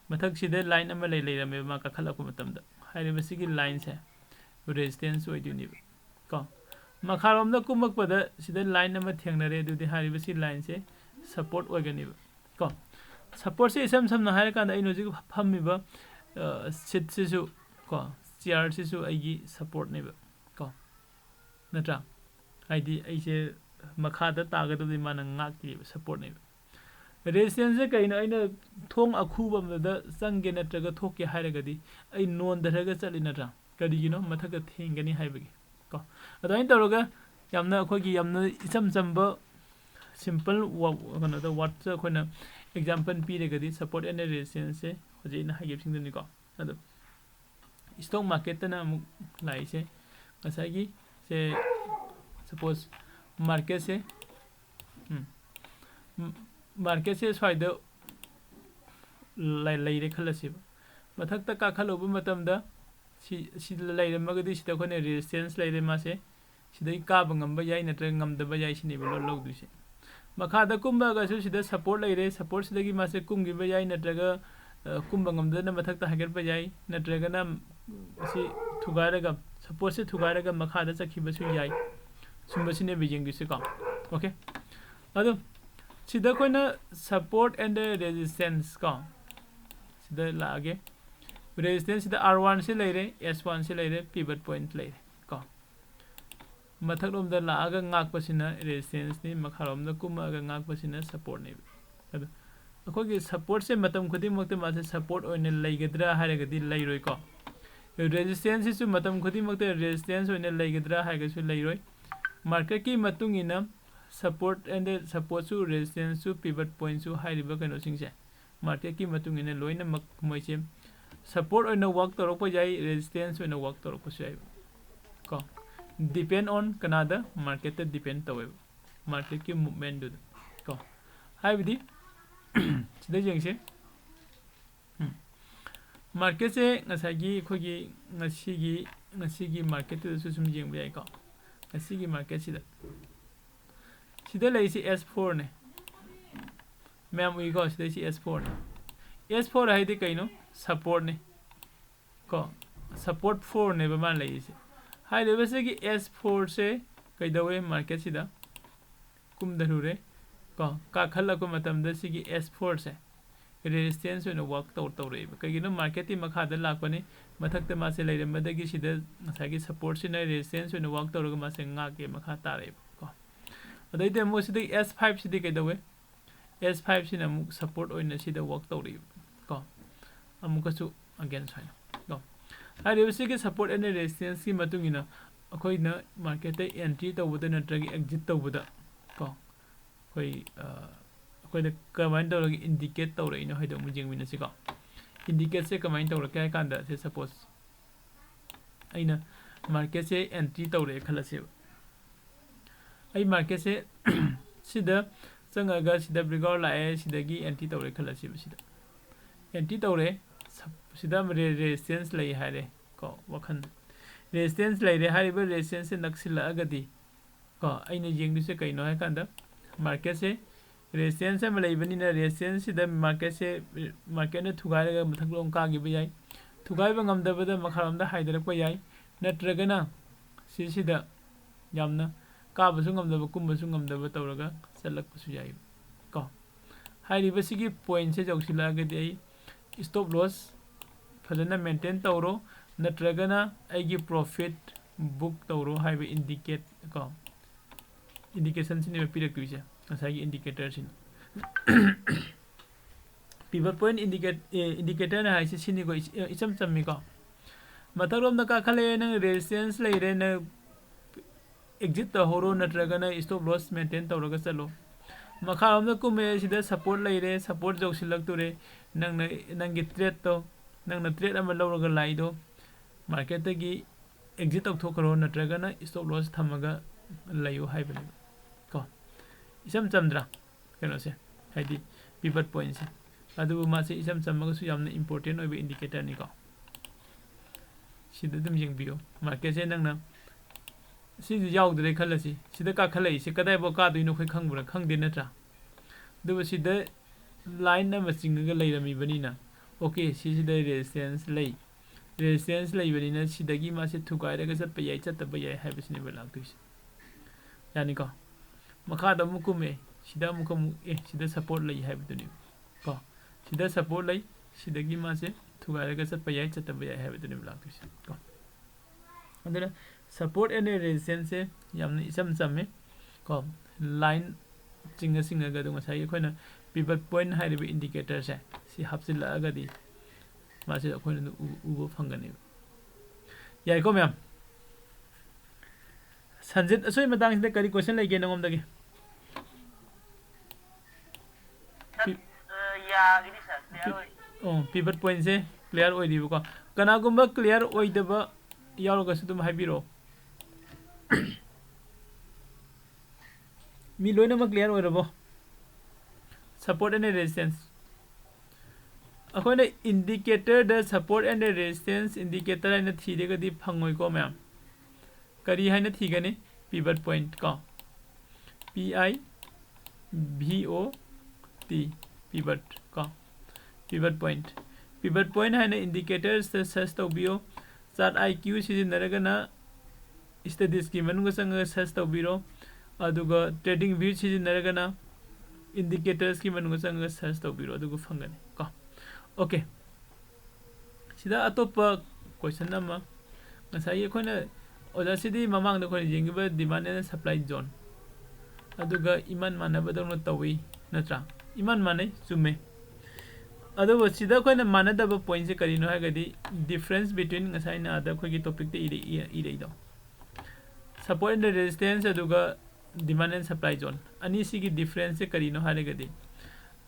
ꯃꯊꯛꯁꯤꯗ line ꯑꯃ ꯂꯩ, ꯂꯩꯔꯝꯃꯦꯕ ꯃꯥ ꯀꯥꯈꯠꯂꯛꯄ ꯃꯇꯝꯗ꯫ ꯍꯥꯏꯔꯤꯕꯁꯤꯒꯤ lineꯁꯦ resistance ꯑꯣꯏꯗꯣꯏꯅꯦꯕ ꯀꯣ꯫ ꯃꯈꯥꯔꯣꯝꯗ ꯀꯨꯝꯃꯛꯄꯗ ꯁꯤꯗ line ꯑꯃ ꯊꯦꯡꯅꯔꯦ, ꯑꯗꯨꯗꯤ ꯍꯥꯏꯔꯤꯕꯁꯤ lineꯁꯦ support ꯑꯣꯏꯒꯅꯦꯕ ꯀꯣ꯫ Supportꯁꯦ ꯏꯁꯝ ꯁꯝꯅ ꯍꯥꯏꯔꯀꯥꯟꯗ ꯑꯩꯅ ꯍꯧꯖꯤꯛ ꯐꯝꯃꯤꯕ, ꯑ, seatꯁꯤꯁꯨ ꯀꯣ, chairꯁꯤꯁꯨ ꯑꯩꯒꯤ supportꯅꯦꯕ ꯀꯣ, ꯅꯠꯇ꯭ꯔꯥ? ꯍꯥꯏꯗꯤ ꯑꯩꯁꯦ ꯃꯈꯥꯗ ꯇꯥꯒꯗꯕꯗꯤ ꯃꯥꯅ ꯉꯥꯛꯇꯦꯕ, supportꯅꯦꯕ꯫ Resistanceꯁꯦ ꯀꯩꯅꯣ? ꯑꯩꯅ ꯊꯣꯡ ꯑꯈꯨꯕ ꯑꯃꯗ ꯆꯪꯒꯦ ꯅꯠꯇ꯭ꯔꯒ ꯊꯣꯛꯀꯦ ꯍꯥꯏꯔꯒꯗꯤ ꯑꯩ ꯅꯣꯟꯊꯔꯒ ꯆꯠꯂꯤ ꯅꯠꯇ꯭ꯔꯥ? ꯀꯔꯤꯒꯤꯅꯣ ꯃꯊꯛꯇ ꯊꯦꯡꯒꯅꯤ ꯍꯥꯏꯕꯒꯤ ꯀꯣ꯫ ꯑꯗꯨꯃꯥꯏꯅ ꯇꯧꯔꯒ ꯌꯥꯝꯅ ꯑꯩꯈꯣꯏꯒꯤ ꯌꯥꯝꯅ ꯏꯆꯝ ꯆꯝꯕ simple ꯋꯥ-, ꯀꯩꯅꯣꯗ ꯋꯥꯔꯗꯁ ꯑꯩꯈꯣꯏꯅ example ꯄꯤꯔꯒꯗꯤ support and resistanceꯁꯦ ꯍꯧꯖꯤꯛ ꯑꯩꯅ ꯍꯥꯏꯈꯤꯕꯁꯤꯡꯗꯨꯅꯤꯀꯣ꯫ ꯑꯗꯣ stock marketꯇꯅ ꯑꯃꯨꯛ ꯂꯥꯛꯏꯁꯦ ꯉꯁꯥꯏꯒꯤ ꯁꯦ, suppose marketꯁꯦ, ꯎꯝ, marketꯁꯦ ꯁ꯭ꯋꯥꯏꯗ ꯂꯩ-, ꯂꯩꯔꯦ ꯈꯜꯂꯁꯦꯕ꯫ ꯃꯊꯛꯇ ꯀꯥꯈꯠꯂꯨꯕ ꯃꯇꯝꯗ ꯁꯤ, ꯁꯤꯗ ꯂꯩꯔꯝꯃꯒꯗꯤ ꯁꯤꯗ ꯑꯩꯈꯣꯏꯅ resistance ꯂꯩꯔꯦ ꯃꯥꯁꯦ꯫ ꯁꯤꯗꯒꯤ ꯀꯥꯕ ꯉꯝꯕ ꯌꯥꯏ ꯅꯠꯇ꯭ꯔꯒ ꯉꯝꯗꯕ ꯌꯥꯏ ꯁꯤꯅꯦꯕ ꯂꯣ-, ꯂꯧꯗꯣꯏꯁꯦ꯫ ꯃꯈꯥꯗ ꯀꯨꯝꯃꯒꯁꯨ ꯁꯤꯗ support ꯂꯩꯔꯦ, supportꯁꯤꯗꯒꯤ ꯃꯥꯁꯦ ꯀꯨꯝꯈꯤꯕ ꯌꯥꯏ ꯅꯠꯇ꯭ꯔꯒ, ꯑ, ꯀꯨꯝꯕ ꯉꯝꯗꯅ ꯃꯊꯛꯇ ꯍꯥꯏꯒꯠꯄ ꯌꯥꯏ, ꯅꯠꯇ꯭ꯔꯒꯅ ꯁꯤ ꯊꯨꯒꯥꯏꯔꯒ, supportꯁꯦ ꯊꯨꯒꯥꯏꯔꯒ ꯃꯈꯥꯗ ꯆꯠꯈꯤꯕꯁꯨ ꯌꯥꯏ꯫ ꯁꯨꯝꯕꯁꯤꯅꯦꯕ ꯌꯦꯡꯗꯣꯏꯁꯦꯀꯣ꯫ Okay꯫ ꯑꯗꯣ ꯁꯤꯗ ꯑꯩꯈꯣꯏꯅ support and resistance ꯀꯣ, ꯁꯤꯗ ꯂꯥꯛꯑꯒꯦ꯫ Resistanceꯁꯤꯗ R oneꯁꯤ ꯂꯩꯔꯦ, S oneꯁꯤ ꯂꯩꯔꯦ, pivot point ꯂꯩꯔꯦ ꯀꯣ꯫ ꯃꯊꯛꯂꯣꯝꯗ ꯂꯥꯛꯑꯒ ꯉꯥꯛꯄꯁꯤꯅ resistanceꯅꯤ, ꯃꯈꯥꯔꯣꯝꯗ ꯀꯨꯝꯃꯛꯑꯒ ꯉꯥꯛꯄꯁꯤꯅ supportꯅꯦꯕ꯫ ꯑꯗꯣ ꯑꯩꯈꯣꯏꯒꯤ supportꯁꯦ ꯃꯇꯝ ꯈꯨꯗꯤꯡꯃꯛꯇ ꯃꯥꯁꯦ support ꯑꯣꯏꯅ ꯂꯩꯒꯗ꯭ꯔꯥ ꯍꯥꯏꯔꯒꯗꯤ ꯂꯩꯔꯣꯏꯀꯣ꯫ Resistanceꯁꯤꯁꯨ ꯃꯇꯝ ꯈꯨꯗꯤꯡꯃꯛꯇ resistance ꯑꯣꯏꯅ ꯂꯩꯒꯗ꯭ꯔꯥ ꯍꯥꯏꯔꯒꯁꯨ ꯂꯩꯔꯣꯏ꯫ Marketꯀꯤ ꯃꯇꯨꯡ ꯏꯟꯅ support and supportꯁꯨ, resistanceꯁꯨ, pivot pointꯁꯨ ꯍꯥꯏꯔꯤꯕ ꯀꯩꯅꯣꯁꯤꯡꯁꯦ marketꯀꯤ ꯃꯇꯨꯡ ꯏꯟꯅ ꯂꯣꯏꯅꯃꯛ ꯃꯣꯏꯁꯦ support ꯑꯣꯏꯅ work ꯇꯧꯔꯛꯄ ꯌꯥꯏ, resistance ꯑꯣꯏꯅ work ꯇꯧꯔꯛꯄꯁꯨ ꯌꯥꯏ ꯀꯣ꯫ Depend on ꯀꯅꯥꯗ? Marketꯇ depend ꯇꯧꯋꯦꯕ, marketꯀꯤ movementꯗꯨꯗ ꯀꯣ꯫ ꯍꯥꯏꯕꯗꯤ ꯁꯤꯗ ꯌꯦꯡꯁꯦ꯫ ꯎꯝ꯫ Marketꯁꯦ ꯉꯁꯥꯏꯒꯤ ꯑꯩꯈꯣꯏꯒꯤ ꯉꯁꯤꯒꯤ, ꯉꯁꯤꯒꯤ marketꯇꯨꯗꯁꯨ ꯁꯨꯝ ꯌꯦꯡꯕ ꯌꯥꯏꯀꯣ꯫ ꯉꯁꯤꯒꯤ marketꯁꯤꯗ, ꯁꯤꯗ ꯂꯩꯔꯤꯁꯤ S fourꯅꯦ꯫ ꯃꯌꯥꯝ ꯎꯏꯀꯣ, ꯁꯤꯗꯩꯁꯤ S fourꯅꯦ꯫ S four ꯍꯥꯏꯗꯤ ꯀꯩꯅꯣ? Supportꯅꯦ ꯀꯣ, support fourꯅꯦꯕ ꯃꯥꯅ ꯂꯩꯔꯤꯁꯦ꯫ ꯍꯥꯏꯔꯤꯕꯁꯤꯒꯤ S fourꯁꯦ ꯀꯩꯗꯧꯋꯦ? Marketꯁꯤꯗ ꯀꯨꯝꯊꯔꯨꯔꯦ ꯀꯣ, ꯀꯥꯈꯠꯂꯛꯄ ꯃꯇꯝꯗ ꯁꯤꯒꯤ S fourꯁꯦ resistance ꯑꯣꯏꯅ work ꯇꯧ-, ꯇꯧꯔꯛꯑꯦꯕ꯫ ꯀꯩꯒꯤꯅꯣ? Marketꯇꯤ ꯃꯈꯥꯗ ꯂꯥꯛꯄꯅꯤ, ꯃꯊꯛꯇ ꯃꯥꯁꯦ ꯂꯩꯔꯝꯕꯗꯒꯤ ꯁꯤꯗ ꯉꯁꯥꯏꯒꯤ supportꯁꯤꯅ resistance ꯑꯣꯏꯅ work ꯇꯧꯔꯒ ꯃꯥꯁꯦ ꯉꯥꯛꯀꯦ, ꯃꯈꯥ ꯇꯥꯔꯛꯑꯦꯕ ꯀꯣ꯫ ꯑꯗꯩꯗꯤ ꯑꯃꯨꯛ ꯁꯤꯗꯒꯤ S fiveꯁꯤꯗꯤ ꯀꯩꯗꯧꯋꯦ? S fiveꯁꯤꯅ ꯑꯃꯨꯛ support ꯑꯣꯏꯅ ꯁꯤꯗ work ꯇꯧꯔꯛꯏꯕ ꯀꯣ꯫ ꯑꯃꯨꯛꯀꯁꯨ again ꯁꯨꯃꯥꯏꯅ ꯀꯣ꯫ ꯍꯥꯏꯔꯤꯕꯁꯤꯒꯤ support and resistanceꯀꯤ ꯃꯇꯨꯡ ꯏꯟꯅ ꯑꯩꯈꯣꯏꯅ marketꯇ entry ꯇꯧꯕꯗ ꯅꯠꯇ꯭ꯔꯒ exit ꯇꯧꯕꯗ ꯀꯣ, ꯑꯩꯈꯣꯏ ꯑꯩꯈꯣꯏꯅ ꯀꯃꯥꯏꯅ ꯇꯧꯔꯒ indicate ꯇꯧꯔꯛꯏꯅꯣ ꯍꯥꯏꯗꯣ ꯑꯃꯨꯛ ꯌꯦꯡꯃꯤꯟꯅꯁꯤꯀꯣ꯫ Indicateꯁꯦ ꯀꯃꯥꯏꯅ ꯇꯧꯔꯛꯀꯦ ꯍꯥꯏ ꯀꯥꯟꯗ, ꯁꯦ suppose ꯑꯩꯅ marketꯁꯦ entry ꯇꯧꯔꯛꯑꯦ ꯈꯜꯂꯁꯦꯕ꯫ ꯑꯩ marketꯁꯦ ꯁꯤꯗ ꯆꯪꯉꯒ ꯁꯤꯗ breakout ꯂꯥꯛꯑꯦ, ꯁꯤꯗꯒꯤ entry ꯇꯧꯔꯦ ꯈꯜꯂꯁꯦꯕ꯫ ꯁꯤꯗ entry ꯇꯧꯔꯦ, ꯁꯤꯗ ꯑꯃ resistance ꯂꯩ ꯍꯥꯏꯔꯦ ꯀꯣ꯫ ꯋꯥꯈꯜ resistance ꯂꯩꯔꯦ꯫ ꯍꯥꯏꯔꯤꯕ resistanceꯁꯦ ꯅꯛꯁꯤꯜꯂꯛꯑꯒꯗꯤ ꯀꯣ, ꯑꯩꯅ ꯌꯦꯡꯗꯣꯏꯁꯦ ꯀꯩꯅꯣ ꯍꯥꯏ ꯀꯥꯟꯗ, marketꯁꯦ resistance ꯑꯃ ꯂꯩꯕꯅꯤꯅ, resistanceꯁꯤꯗ marketꯁꯦ, marketꯅ ꯊꯨꯒꯥꯏꯔꯒ ꯃꯊꯛꯂꯣꯝ ꯀꯥꯈꯤꯕ ꯌꯥꯏ꯫ ꯊꯨꯒꯥꯏꯕ ꯉꯝꯗꯕꯗ ꯃꯈꯥꯔꯣꯝꯗ ꯍꯥꯏꯊꯔꯛꯄ ꯌꯥꯏ꯫ ꯅꯠꯇ꯭ꯔꯒꯅ ꯁꯤꯁꯤꯗ ꯌꯥꯝꯅ ꯀꯥꯕꯁꯨ ꯉꯝꯗꯕ, ꯀꯨꯝꯕꯁꯨ ꯉꯝꯗꯕ ꯇꯧꯔꯒ ꯆꯠꯂꯛꯄꯁꯨ ꯌꯥꯏ ꯀꯣ꯫ ꯍꯥꯏꯔꯤꯕꯁꯤꯒꯤ pointꯁꯦ ꯌꯧꯁꯤꯜꯂꯛꯑꯒꯗꯤ ꯑꯩ stop loss ꯐꯖꯅ maintain ꯇꯧꯔꯣ, ꯅꯠꯇ꯭ꯔꯒꯅ ꯑꯩꯒꯤ profit book ꯇꯧꯔꯣ ꯍꯥꯏꯕ indicate ꯀꯣ, indicationꯁꯤꯅꯦꯕ ꯄꯤꯔꯛꯇꯣꯏꯁꯦ ꯉꯁꯥꯏꯒꯤ indicatorꯁꯤꯅ꯫ Pivot point indicate indicatorꯅ ꯍꯥꯏꯁꯦ ꯁꯤꯅꯤꯀꯣ, ꯏꯆꯝ ꯆꯝꯃꯤꯀꯣ꯫ ꯃꯊꯛꯂꯣꯝꯗ ꯀꯥꯈꯠꯂꯛꯑꯦ, ꯅꯪ resistance ꯂꯩꯔꯦ, ꯅꯪ exit ꯇꯧꯍꯧꯔꯣ, ꯅꯠꯇ꯭ꯔꯒꯅ stop loss maintain ꯇꯧꯔꯒ ꯆꯠꯂꯣ꯫ ꯃꯈꯥꯔꯣꯝꯗ ꯀꯨꯝꯃꯦ, ꯁꯤꯗ support ꯂꯩꯔꯦ, support ꯌꯧꯁꯤꯜꯂꯛꯇꯣꯔꯦ꯫ ꯅꯪꯅ, ꯅꯪꯒꯤ tradeꯇꯣ, ꯅꯪꯅ trade ꯑꯃ ꯂꯧꯔꯒ ꯂꯥꯛꯏꯗꯣ marketꯇꯒꯤ exit ꯇꯧꯊꯣꯛꯈ꯭ꯔꯣ, ꯅꯠꯇ꯭ꯔꯒꯅ stop loss ꯊꯝꯃꯒ ꯂꯩꯌꯨ ꯍꯥꯏꯕꯅꯦꯕ ꯀꯣ꯫ ꯏꯆꯝ ꯆꯝꯗ꯭ꯔꯥ ꯀꯩꯅꯣꯁꯦ, ꯍꯥꯏꯗꯤ pivot pointꯁꯦ꯫ ꯑꯗꯨꯕꯨ ꯃꯥꯁꯦ ꯏꯆꯝ ꯆꯝꯃꯒꯁꯨ ꯌꯥꯝꯅ important ꯑꯣꯏꯕ indicatorꯅꯤꯀꯣ꯫ ꯁꯤꯗ ꯑꯗꯨꯝ ꯌꯦꯡꯕꯤꯌꯨ꯫ Marketꯁꯦ ꯅꯪꯅ ꯁꯤꯁꯨ ꯌꯥꯎꯗ꯭ꯔꯦ ꯈꯜꯂꯁꯤ, ꯁꯤꯗ ꯀꯥꯈꯠꯂꯛꯏꯁꯦ ꯀꯗꯥꯏꯐꯥꯎ ꯀꯥꯗꯣꯏꯅꯣ ꯑꯩꯈꯣꯏ ꯈꯪꯕ꯭ꯔꯥ? ꯈꯪꯗꯦ ꯅꯠꯇ꯭ꯔꯥ? ꯑꯗꯨꯕꯨ ꯁꯤꯗ line ꯑꯃ ꯆꯤꯡꯉꯒ ꯂꯩꯔꯝꯃꯤꯕꯅꯤꯅ, okay, ꯁꯤꯁꯤꯗ resistance ꯂꯩ, resistance ꯂꯩꯕꯅꯤꯅ ꯁꯤꯗꯒꯤ ꯃꯥꯁꯦ ꯊꯨꯒꯥꯏꯔꯒ ꯆꯠꯄ ꯌꯥꯏ, ꯆꯠꯇꯕ ꯌꯥꯏ ꯍꯥꯏꯕꯁꯤꯅꯦꯕ ꯂꯥꯛꯇꯣꯏꯁꯦ꯫ ꯌꯥꯅꯤꯀꯣ? ꯃꯈꯥꯗ ꯑꯃꯨꯛ ꯀꯨꯝꯃꯦ, ꯁꯤꯗ ꯑꯃꯨꯛ ꯑꯃꯨꯛ, ꯑꯦ, ꯁꯤꯗ support ꯂꯩ ꯍꯥꯏꯕꯗꯨꯅꯦꯕ ꯀꯣ꯫ ꯁꯤꯗ support ꯂꯩ, ꯁꯤꯗꯒꯤ ꯃꯥꯁꯦ ꯊꯨꯒꯥꯏꯔꯒ ꯆꯠꯄ ꯌꯥꯏ, ꯆꯠꯇꯕ ꯌꯥꯏ ꯍꯥꯏꯕꯗꯨꯅꯦꯕ ꯂꯥꯛꯇꯣꯏꯁꯦ ꯀꯣ꯫ ꯑꯗꯨꯅ support and resistanceꯁꯦ ꯌꯥꯝꯅ ꯏꯆꯝ ꯆꯝꯃꯦ ꯀꯣ꯫ Line ꯆꯤꯡꯉ ꯆꯤꯡꯉꯒ ꯑꯗꯨꯝ ꯉꯁꯥꯏꯒꯤ ꯑꯩꯈꯣꯏꯅ pivot point ꯍꯥꯏꯔꯤꯕ indicatorꯁꯦ ꯁꯤ ꯍꯥꯞꯆꯤꯜꯂꯛꯑꯒꯗꯤ ꯃꯥꯁꯦ ꯑꯩꯈꯣꯏꯅ ꯑꯗꯨꯝ ꯎ-, ꯎꯕ ꯐꯪꯒꯅꯦꯕ꯫ ꯌꯥꯏꯀꯣ ꯃꯌꯥꯝ? ꯁꯟꯖꯤꯠ, ꯑꯁꯣꯏ ꯃꯇꯥꯡꯁꯤꯗ ꯀꯔꯤ question ꯂꯩꯒꯦ ꯅꯉꯣꯟꯗꯒꯤ? ꯄꯤ- ꯑꯣ, pivot pointꯁꯦ clear ꯑꯣꯏꯔꯤꯕꯀꯣ꯫ ꯀꯅꯥꯒꯨꯝꯕ clear ꯑꯣꯏꯗꯕ ꯌꯥꯎꯔꯒꯁꯨ ꯑꯗꯨꯝ ꯍꯥꯏꯕꯤꯔꯛꯑꯣ꯫ ꯃꯤ ꯂꯣꯏꯅꯃꯛ clear ꯑꯣꯏꯔꯕꯣ? Support and resistance꯫ ꯑꯩꯈꯣꯏꯅ indicatorꯗ support and resistance indicator ꯍꯥꯏꯅ ꯊꯤꯔꯒꯗꯤ ꯐꯪꯉꯣꯏꯀꯣ ꯃꯌꯥꯝ꯫ ꯀꯔꯤ ꯍꯥꯏꯅ ꯊꯤꯒꯅꯤ? Pivot point ꯀꯣ꯫ P I V O T, pivot ꯀꯣ꯫ Pivot point꯫ Pivot point ꯍꯥꯏꯅ indicatorsꯇ search ꯇꯧꯕꯤꯌꯨ꯫ Chart I Q ꯁꯤꯖꯤꯟꯅꯔꯒꯅ studiesꯀꯤ ꯃꯅꯨꯡꯗ ꯆꯪꯉꯒ search ꯇꯧꯕꯤꯔꯣ꯫ ꯑꯗꯨꯒ TradingView ꯁꯤꯖꯤꯟꯅꯔꯒꯅ indicatorsꯀꯤ ꯃꯅꯨꯡꯗ ꯆꯪꯉꯒ search ꯇꯧꯕꯤꯔꯣ, ꯑꯗꯨꯒ ꯐꯪꯒꯅꯤ ꯀꯣ꯫ Okay꯫ ꯁꯤꯗ ꯑꯇꯣꯞꯄ question ꯑꯃ, ꯉꯁꯥꯏꯒꯤ ꯑꯩꯈꯣꯏꯅ, ꯑꯣꯖꯥ, ꯁꯤꯗꯤ ꯃꯃꯥꯡꯗ ꯑꯩꯈꯣꯏꯅ ꯌꯦꯡꯈꯤꯕ demand and supply zone ꯑꯗꯨꯒ ꯏꯃꯥꯟ ꯃꯥꯟꯅꯕꯗꯧꯅ ꯇꯧꯏ, ꯅꯠꯇ꯭ꯔꯥ? ꯏꯃꯥꯟ ꯃꯥꯟꯅꯩ, ꯆꯨꯝꯃꯦ꯫ ꯑꯗꯨꯕꯨ ꯁꯤꯗ ꯑꯩꯈꯣꯏꯅ ꯃꯥꯟꯅꯗꯕ pointꯁꯦ ꯀꯔꯤꯅꯣ ꯍꯥꯏꯔꯒꯗꯤ, difference between ꯉꯁꯥꯏ ꯑꯩꯅ ꯑꯥꯗ ꯑꯩꯈꯣꯏꯒꯤ topicꯇ ꯏꯔ-, ꯏ-, ꯏꯔꯛꯏꯗꯣ, support and resistance ꯑꯗꯨꯒ demand and supply zone ꯑꯅꯤꯁꯤꯒꯤ differenceꯁꯦ ꯀꯔꯤꯅꯣ ꯍꯥꯏꯔꯒꯗꯤ,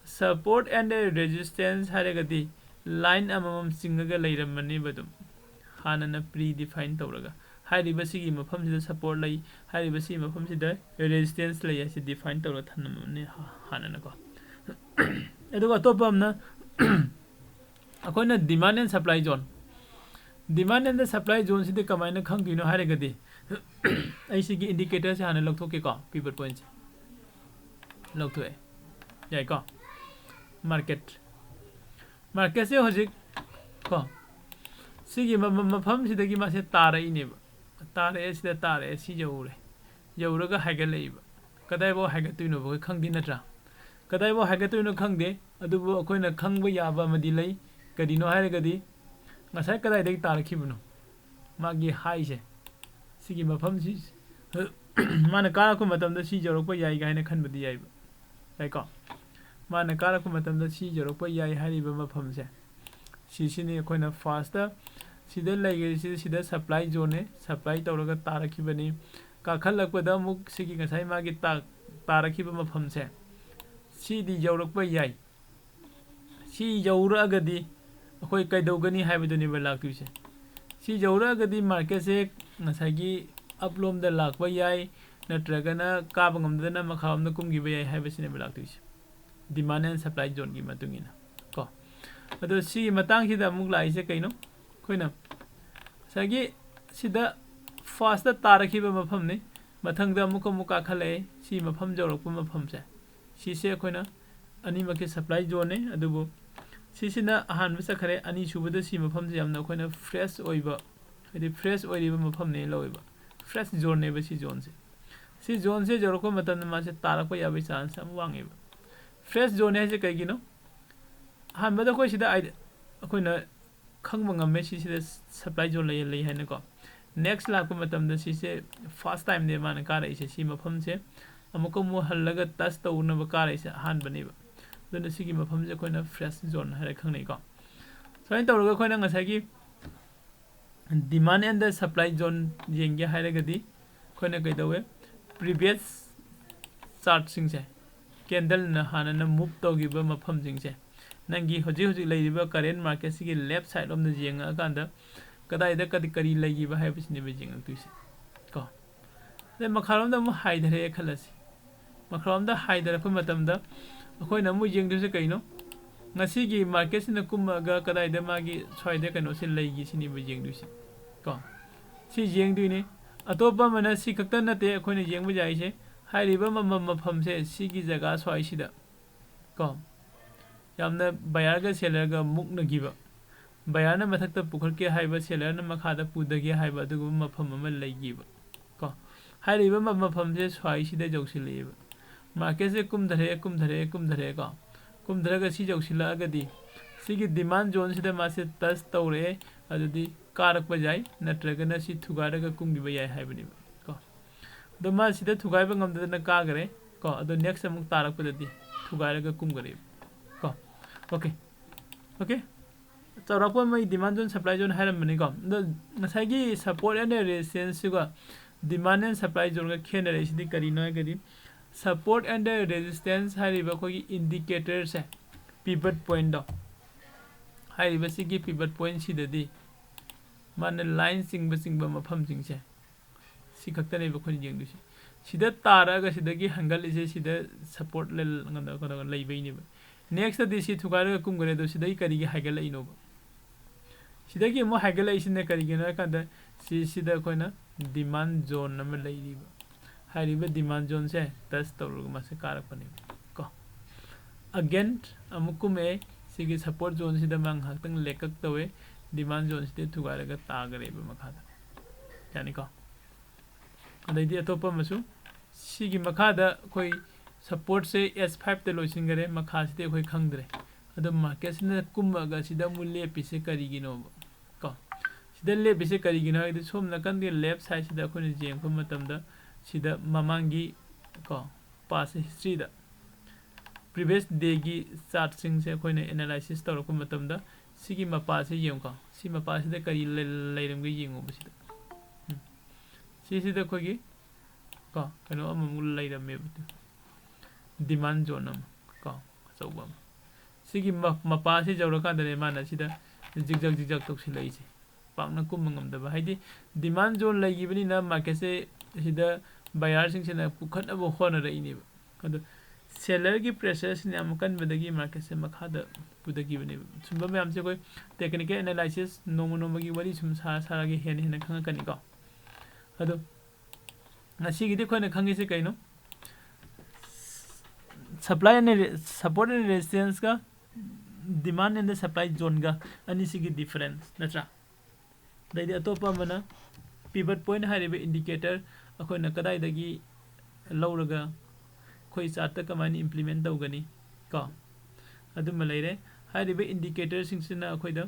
support and resistance ꯍꯥꯏꯔꯒꯗꯤ line ꯑꯃꯃꯝ ꯆꯤꯡꯉꯒ ꯂꯩꯔꯝꯃꯅꯦꯕ ꯑꯗꯨꯝ, ꯍꯥꯟꯅꯅ pre-define ꯇꯧꯔꯒ꯫ ꯍꯥꯏꯔꯤꯕ ꯁꯤꯒꯤ ꯃꯐꯝꯁꯤꯗ support ꯂꯩ, ꯍꯥꯏꯔꯤꯕ ꯁꯤꯒꯤ ꯃꯐꯝꯁꯤꯗ resistance ꯂꯩ ꯍꯥꯏꯁꯦ define ꯇꯧꯔꯒ ꯊꯝꯂꯝꯃꯅꯤ ꯍꯥ-, ꯍꯥꯟꯅꯅꯀꯣ꯫ ꯑꯗꯨꯒ ꯑꯇꯣꯞꯄ ꯑꯃꯅ ꯑꯩꯈꯣꯏꯅ demand and supply zone, demand and supply zoneꯁꯤꯗꯤ ꯀꯃꯥꯏꯅ ꯈꯪꯗꯣꯏꯅꯣ ꯍꯥꯏꯔꯒꯗꯤ, ꯑꯩ ꯁꯤꯒꯤ indicatorꯁꯦ ꯍꯥꯟꯅ ꯂꯧꯊꯣꯛꯀꯦꯀꯣ, pivot pointꯁꯦ ꯂꯧꯊꯣꯛꯑꯦ, ꯌꯥꯏꯀꯣ? Market, marketꯁꯦ ꯍꯧꯖꯤꯛ ꯀꯣ, ꯁꯤꯒꯤ ꯃ-, ꯃ-, ꯃꯐꯝꯁꯤꯗꯒꯤ ꯃꯥꯁꯦ ꯇꯥꯔꯛꯏꯅꯦꯕ, ꯇꯥꯔꯛꯑꯦ, ꯁꯤꯗ ꯇꯥꯔꯛꯑꯦ, ꯁꯤ ꯌꯧꯔꯦ, ꯌꯧꯔꯒ ꯍꯥꯏꯒꯠꯂꯛꯏꯕ꯫ ꯀꯗꯥꯏꯐꯥꯎ ꯍꯥꯏꯒꯠꯇꯣꯏꯅꯣꯕ ꯑꯩꯈꯣꯏ ꯈꯪꯗꯦ, ꯅꯠꯇ꯭ꯔꯥ? ꯀꯗꯥꯏꯐꯥꯎ ꯍꯥꯏꯒꯠꯇꯣꯏꯅꯣ ꯈꯪꯗꯦ, ꯑꯗꯨꯕꯨ ꯑꯩꯈꯣꯏꯅ ꯈꯪꯕ ꯌꯥꯕ ꯑꯃꯗꯤ ꯂꯩ꯫ ꯀꯔꯤꯅꯣ ꯍꯥꯏꯔꯒꯗꯤ, ꯉꯁꯥꯏ ꯀꯗꯥꯏꯗꯒꯤ ꯇꯥꯔꯛꯈꯤꯕꯅꯣ? ꯃꯥꯒꯤ highꯁꯦ, ꯁꯤꯒꯤ ꯃꯐꯝꯁꯤ, ꯃꯥꯅ ꯀꯥꯔꯛꯄ ꯃꯇꯝꯗ ꯁꯤ ꯌꯧꯔꯛꯄ ꯌꯥꯏ ꯀꯥꯏꯅ ꯈꯟꯕꯗꯤ ꯌꯥꯏꯕ, ꯌꯥꯏꯀꯣ? ꯃꯥꯅ ꯀꯥꯔꯛꯄ ꯃꯇꯝꯗ ꯁꯤ ꯌꯧꯔꯛꯄ ꯌꯥꯏ ꯍꯥꯏꯔꯤꯕ ꯃꯐꯝꯁꯦ, ꯁꯤꯁꯤꯅꯤ ꯑꯩꯈꯣꯏꯅ firstꯇ ꯁꯤꯗ ꯂꯩꯈ꯭ꯔꯤꯁꯤ ꯁꯤꯗ supply zoneꯅꯦ, supply ꯇꯧꯔꯒ ꯇꯥꯔꯛꯈꯤꯕꯅꯤ꯫ ꯀꯥꯈꯠꯂꯛꯄꯗ ꯑꯃꯨꯛ ꯁꯤꯒꯤ ꯉꯁꯥꯏ ꯃꯥꯒꯤ ꯇꯥ-, ꯇꯥꯔꯛꯈꯤꯕ ꯃꯐꯝꯁꯦ ꯁꯤꯗꯤ ꯌꯧꯔꯛꯄ ꯌꯥꯏ꯫ ꯁꯤ ꯌꯧꯔꯛꯑꯒꯗꯤ ꯑꯩꯈꯣꯏ ꯀꯩꯗꯧꯒꯅꯤ ꯍꯥꯏꯕꯗꯨꯅꯦꯕ ꯂꯥꯛꯇꯣꯏꯁꯦ꯫ ꯁꯤ ꯌꯧꯔꯛꯑꯒꯗꯤ marketꯁꯦ ꯉꯁꯥꯏꯒꯤ upꯂꯣꯝꯗ ꯂꯥꯛꯄ ꯌꯥꯏ, ꯅꯠꯇ꯭ꯔꯒꯅ ꯀꯥꯕ ꯉꯝꯗꯗꯅ ꯃꯈꯥꯔꯣꯝꯗ ꯀꯨꯝꯈꯤꯕ ꯌꯥꯏ ꯍꯥꯏꯕꯁꯤꯅꯦꯕ ꯂꯥꯛꯇꯣꯏꯁꯦ, demand and supply zoneꯒꯤ ꯃꯇꯨꯡ ꯏꯟꯅ ꯀꯣ꯫ ꯑꯗꯣ ꯁꯤꯒꯤ ꯃꯇꯥꯡꯁꯤꯗ ꯑꯃꯨꯛ ꯂꯥꯛꯏꯁꯦ ꯀꯩꯅꯣ? ꯑꯩꯈꯣꯏꯅ ꯉꯁꯥꯏꯒꯤ ꯁꯤꯗ firstꯇ ꯇꯥꯔꯛꯈꯤꯕ ꯃꯐꯝꯅꯤ, ꯃꯊꯪꯗ ꯑꯃꯨꯛꯀ ꯑꯃꯨꯛ ꯀꯥꯈꯠꯂꯛꯑꯦ꯫ ꯁꯤ ꯃꯐꯝ ꯌꯧꯔꯛꯄ ꯃꯐꯝꯁꯦ, ꯁꯤꯁꯦ ꯑꯩꯈꯣꯏꯅ ꯑꯅꯤꯃꯛꯀꯤ supply zoneꯅꯦ꯫ ꯑꯗꯨꯕꯨ ꯁꯤꯁꯤꯅ ꯑꯍꯥꯟꯕ ꯆꯠꯈ꯭ꯔꯦ, ꯑꯅꯤꯁꯨꯕꯗ ꯁꯤ ꯃꯐꯝꯁꯦ ꯌꯥꯝꯅ ꯑꯩꯈꯣꯏꯅ fresh ꯑꯣꯏꯕ, ꯍꯥꯏꯗꯤ fresh ꯑꯣꯏꯔꯤꯕ ꯃꯐꯝꯅꯦ ꯂꯧꯋꯦꯕ, fresh zoneꯅꯦꯕ ꯁꯤ zoneꯁꯦ꯫ ꯁꯤ zoneꯁꯦ ꯌꯧꯔꯛꯄ ꯃꯇꯝꯗ ꯃꯥꯁꯦ ꯇꯥꯔꯛꯄ ꯌꯥꯕꯒꯤ chance ꯌꯥꯝ ꯋꯥꯡꯉꯦꯕ꯫ Fresh zone ꯍꯥꯏꯁꯦ ꯀꯩꯒꯤꯅꯣ? ꯑꯍꯥꯟꯕꯗ ꯑꯩꯈꯣꯏ ꯁꯤꯗ ꯑꯥꯏ-, ꯑꯩꯈꯣꯏꯅ ꯈꯪꯕ ꯉꯝꯃꯦ ꯁꯤꯁꯤꯗ supply zone ꯂꯩ, ꯂꯩ ꯍꯥꯏꯅꯀꯣ꯫ Next ꯂꯥꯛꯄ ꯃꯇꯝꯗ ꯁꯤꯁꯦ first timeꯅꯦ ꯃꯥꯅ ꯀꯥꯔꯛꯏꯁꯦ꯫ ꯁꯤ ꯃꯐꯝꯁꯦ ꯑꯃꯨꯛꯀ ꯑꯃꯨꯛ ꯍꯜꯂꯒ touch ꯇꯧꯅꯕ ꯀꯥꯔꯛꯏꯁꯦ ꯑꯍꯥꯟꯕꯅꯦꯕ꯫ ꯑꯗꯨꯅ ꯁꯤꯒꯤ ꯃꯐꯝꯁꯦ ꯑꯩꯈꯣꯏꯅ fresh zone ꯍꯥꯏꯔ ꯈꯪꯅꯩꯀꯣ꯫ ꯁꯨꯃꯥꯏꯅ ꯇꯧꯔꯒ ꯑꯩꯈꯣꯏꯅ ꯉꯁꯥꯏꯒꯤ demand and the supply zone ꯌꯦꯡꯒꯦ ꯍꯥꯏꯔꯒꯗꯤ ꯑꯩꯈꯣꯏꯅ ꯀꯩꯗꯧꯋꯦ? Previous chartꯁꯤꯡꯁꯦ, candleꯅ ꯍꯥꯟꯅꯅ move ꯇꯧꯈꯤꯕ ꯃꯐꯝꯁꯤꯡꯁꯦ, ꯅꯪꯒꯤ ꯍꯧꯖꯤꯛ ꯍꯧꯖꯤꯛ ꯂꯩꯔꯤꯕ current marketꯁꯤꯒꯤ left side ꯂꯣꯝꯗ ꯌꯦꯡꯉꯛꯑꯀꯥꯟꯗ ꯀꯗꯥꯏꯗ ꯀꯔꯤ ꯀꯔꯤ ꯂꯩꯈꯤꯕ ꯍꯥꯏꯕꯁꯤꯅꯦꯕ ꯌꯦꯡꯉꯛꯇꯣꯏꯁꯦ ꯀꯣ꯫ ꯑꯗꯩ ꯃꯈꯥꯔꯣꯝꯗ ꯑꯃꯨꯛ ꯍꯥꯏꯊꯔꯛꯑꯦ ꯈꯜꯂꯁꯤ꯫ ꯃꯈꯥꯔꯣꯝꯗ ꯍꯥꯏꯊꯔꯛꯄ ꯃꯇꯝꯗ ꯑꯩꯈꯣꯏꯅ ꯑꯃꯨꯛ ꯌꯦꯡꯗꯣꯏꯁꯦ ꯀꯩꯅꯣ? ꯉꯁꯤꯒꯤ marketꯁꯤꯅ ꯀꯨꯝꯃꯒ ꯀꯗꯥꯏꯗ ꯃꯥꯒꯤ ꯁ꯭ꯋꯥꯏꯗ ꯀꯩꯅꯣꯁꯦ ꯂꯩꯒꯦ ꯁꯤꯅꯦꯕ ꯌꯦꯡꯗꯣꯏꯁꯦ ꯀꯣ꯫ ꯁꯤ ꯌꯦꯡꯗꯣꯏꯅꯤ꯫ ꯑꯇꯣꯞꯄ ꯑꯃꯅ ꯁꯤ ꯈꯛꯇ ꯅꯠꯇꯦ ꯑꯩꯈꯣꯏꯅ ꯌꯦꯡꯕ ꯌꯥꯏꯁꯦ꯫ ꯍꯥꯏꯔꯤꯕ ꯃꯐꯝ, ꯃꯐꯝꯁꯦ ꯁꯤꯒꯤ ꯖꯒꯥ ꯁ꯭ꯋꯥꯏꯁꯤꯗ ꯀꯣ, ꯌꯥꯝꯅ buyerꯒ sellerꯒ ꯃꯨꯛꯅꯈꯤꯕ, buyerꯅ ꯃꯊꯛꯇ ꯄꯨꯈꯠꯀꯦ ꯍꯥꯏꯕ, sellerꯅ ꯃꯈꯥꯗ ꯄꯨꯊꯒꯦ ꯍꯥꯏꯕ ꯑꯗꯨꯒꯨꯝꯕ ꯃꯐꯝ ꯑꯃ ꯂꯩꯈꯤꯕ ꯀꯣ꯫ ꯍꯥꯏꯔꯤꯕ ꯃ-, ꯃꯐꯝꯁꯦ ꯁ꯭ꯋꯥꯏꯁꯤꯗ ꯌꯧꯁꯤꯜꯂꯛꯑꯦꯕ꯫ Marketꯁꯦ ꯀꯨꯝꯊꯔꯛꯑꯦ, ꯀꯨꯝꯊꯔꯛꯑꯦ, ꯀꯨꯝꯊꯔꯛꯑꯦ ꯀꯣ꯫ ꯀꯨꯝꯊꯔꯒ ꯁꯤ ꯌꯧꯁꯤꯜꯂꯛꯑꯒꯗꯤ ꯁꯤꯒꯤ demand zoneꯁꯤꯗ ꯃꯥꯁꯦ touch ꯇꯧꯔꯛꯑꯦ, ꯑꯗꯨꯗꯤ ꯀꯥꯔꯛꯄ ꯌꯥꯏ, ꯅꯠꯇ꯭ꯔꯒꯅ ꯁꯤ ꯊꯨꯒꯥꯏꯔꯒ ꯀꯨꯝꯈꯤꯕ ꯌꯥꯏ ꯍꯥꯏꯕꯅꯦꯕ ꯀꯣ꯫ ꯑꯗꯣ ꯃꯥ ꯁꯤꯗ ꯊꯨꯒꯥꯏꯕ ꯉꯝꯗꯗꯅ ꯀꯥꯈꯔꯦ ꯀꯣ꯫ ꯑꯗꯣ next ꯑꯃꯨꯛ ꯇꯥꯔꯛꯄꯗꯗꯤ ꯊꯨꯒꯥꯏꯔꯒ ꯀꯨꯝꯈꯔꯦꯕ ꯀꯣ꯫ Okay, okay, ꯆꯥꯎꯔꯥꯛꯄ ꯑꯃ demand zone, supply zone ꯍꯥꯏꯔꯝꯕꯅꯤꯀꯣ꯫ ꯑꯗꯣ ꯉꯁꯥꯏꯒꯤ support and resistance ꯁꯤꯒ demand and supply zone ꯒ ꯈꯦꯠꯅꯔꯛꯏꯁꯤꯗꯤ ꯀꯔꯤꯅꯣ ꯍꯥꯏꯔꯒꯗꯤ, support and resistance ꯍꯥꯏꯔꯤꯕ ꯑꯩꯈꯣꯏꯒꯤ indicator ꯁꯦ, pivot point ꯗꯣ, ꯍꯥꯏꯔꯤꯕ ꯁꯤꯒꯤ pivot point ꯁꯤꯗꯗꯤ ꯃꯥꯅ line ꯆꯤꯡꯕ ꯆꯤꯡꯕ ꯃꯐꯝꯁꯤꯡꯁꯦ, ꯁꯤ ꯈꯛꯇꯅꯦꯕ ꯑꯩꯈꯣꯏꯅ ꯌꯦꯡꯗꯣꯏꯁꯦ꯫ ꯁꯤꯗ ꯇꯥꯔꯛꯑꯒ ꯁꯤꯗꯒꯤ ꯍꯟꯒꯠꯂꯤꯁꯦ, ꯁꯤꯗ support ꯂꯩ-, ꯀꯩꯅꯣ, ꯀꯩꯅꯣ ꯂꯩꯕꯩꯅꯦꯕ꯫ Next ꯇꯗꯤ ꯁꯤ ꯊꯨꯒꯥꯏꯔꯒ ꯀꯨꯝꯈ꯭ꯔꯦ, ꯑꯗꯣ ꯁꯤꯗꯒꯤ ꯀꯔꯤꯒꯤ ꯍꯥꯏꯒꯠꯂꯛꯏꯅꯣꯕ? ꯁꯤꯗꯒꯤ ꯑꯃꯨꯛ ꯍꯥꯏꯒꯠꯂꯛꯏꯁꯤꯅ ꯀꯔꯤꯒꯤꯅꯣ ꯍꯥꯏꯀꯥꯟꯗ, ꯁꯤ, ꯁꯤꯗ ꯑꯩꯈꯣꯏꯅ demand zone ꯑꯃ ꯂꯩꯔꯤꯕ꯫ ꯍꯥꯏꯔꯤꯕ demand zone ꯁꯦ touch ꯇꯧꯔꯒ ꯃꯥꯁꯦ ꯀꯥꯔꯛꯄꯅꯦꯕ ꯀꯣ꯫ Again ꯑꯃꯨꯛ ꯀꯨꯝꯃꯛꯑꯦ, ꯁꯤꯒꯤ support zone ꯁꯤꯗ ꯃꯥ ꯉꯥꯏꯍꯥꯛꯇꯪ ꯂꯦꯛꯀꯛ ꯇꯧꯋꯦ, demand zone ꯁꯤꯗ ꯊꯨꯒꯥꯏꯔꯒ ꯇꯥꯈ꯭ꯔꯦꯕ ꯃꯈꯥꯗ꯫ ꯌꯥꯅꯤꯀꯣ? ꯑꯗꯩꯗꯤ ꯑꯇꯣꯞꯄ ꯑꯃꯁꯨ, ꯁꯤꯒꯤ ꯃꯈꯥꯗ ꯑꯩꯈꯣꯏ support ꯁꯦ S five ꯇ ꯂꯣꯏꯁꯤꯟꯈꯔꯦ, ꯃꯈꯥꯁꯤꯗꯤ ꯑꯩꯈꯣꯏ ꯈꯪꯗ꯭ꯔꯦ꯫ ꯑꯗꯣ market ꯁꯤꯅ ꯀꯨꯝꯃꯒ ꯁꯤꯗ ꯑꯃꯨꯛ ꯂꯦꯞꯄꯤꯁꯦ ꯀꯔꯤꯒꯤꯅꯣꯕ ꯀꯣ? ꯁꯤꯗ ꯂꯦꯞꯄꯤꯁꯦ ꯀꯔꯤꯒꯤꯅꯣ ꯍꯥꯏꯗꯤ, ꯁꯣꯝ ꯅꯥꯀꯟꯒꯤ left side ꯁꯤꯗ ꯑꯩꯈꯣꯏꯅ ꯌꯦꯡꯉꯛꯄ ꯃꯇꯝꯗ, ꯁꯤꯗ ꯃꯃꯥꯡꯒꯤ ꯀꯣ, past history ꯗ, previous day ꯒꯤ chart ꯁꯤꯡꯁꯦ ꯑꯩꯈꯣꯏꯅ analysis ꯇꯧꯔꯛꯄ ꯃꯇꯝꯗ, ꯁꯤꯒꯤ ꯃꯄꯥꯁꯦ ꯌꯦꯡꯉꯨꯀꯣ, ꯁꯤ ꯃꯄꯥꯁꯤꯗ ꯀꯔꯤ ꯂꯩ-, ꯂꯩꯔꯝꯒꯦ ꯌꯦꯡꯉꯨꯕ ꯁꯤꯗ꯫ ꯎꯝ꯫ ꯁꯤꯁꯤꯗ ꯑꯩꯈꯣꯏꯒꯤ ꯀꯣ, ꯀꯩꯅꯣ ꯑꯃꯃꯨꯛ ꯂꯩꯔꯝꯃꯦꯕ, demand zone ꯑꯃ ꯀꯣ, ꯑꯆꯧꯕ ꯑꯃ꯫ ꯁꯤꯒꯤ ꯃ-, ꯃꯄꯥꯁꯤ ꯌꯧꯔꯀꯥꯟꯗꯅꯦ ꯃꯥꯅ ꯁꯤꯗ zigzag zigzag ꯇꯧꯁꯤꯜꯂꯛꯏꯁꯦ, ꯄꯥꯛꯅ ꯀꯨꯝꯕ ꯉꯝꯗꯕ꯫ ꯍꯥꯏꯗꯤ demand zone ꯂꯩꯈꯤꯕꯅꯤꯅ market ꯁꯦ ꯁꯤꯗ buyer ꯁꯤꯡꯁꯤꯅ ꯄꯨꯈꯠꯅꯕ ꯍꯣꯠꯅꯔꯛꯏꯅꯦꯕ꯫ ꯑꯗꯣ seller ꯒꯤ pressure ꯁꯤꯅ ꯌꯥꯝ ꯀꯟꯕꯗꯒꯤ market ꯁꯦ ꯃꯈꯥꯗ ꯄꯨꯊꯈꯤꯕꯅꯦꯕ꯫ ꯁꯨꯝꯕ ꯃꯌꯥꯝꯁꯦ ꯑꯩꯈꯣꯏ technical analysis ꯅꯣꯡꯃ ꯅꯣꯡꯃꯒꯤ ꯋꯥꯔꯤ ꯁꯨꯝ ꯁꯥ-, ꯁꯥꯔꯒ ꯍꯦꯟꯅ ꯍꯦꯟꯅ ꯈꯪꯉꯛꯀꯅꯤꯀꯣ꯫ ꯑꯗꯣ ꯉꯁꯤꯒꯤꯗꯤ ꯑꯩꯈꯣꯏꯅ ꯈꯪꯉꯤꯁꯦ ꯀꯩꯅꯣ? Supply and re-, support and resistance ꯀ demand and supply zone ꯒ ꯑꯅꯤꯁꯤꯒꯤ difference ꯅꯠꯇ꯭ꯔꯥ? ꯑꯗꯩꯗꯤ ꯑꯇꯣꯞꯄ ꯑꯃꯅ pivot point ꯍꯥꯏꯔꯤꯕ indicator ꯑꯩꯈꯣꯏꯅ ꯀꯗꯥꯏꯗꯒꯤ ꯂꯧꯔꯒ ꯑꯩꯈꯣꯏ chart ꯇ ꯀꯃꯥꯏꯅ implement ꯇꯧꯒꯅꯤ ꯀꯣ, ꯑꯗꯨꯃ ꯂꯩꯔꯦ꯫ ꯍꯥꯏꯔꯤꯕ indicator ꯁꯤꯡꯁꯤꯅ ꯑꯩꯈꯣꯏꯗ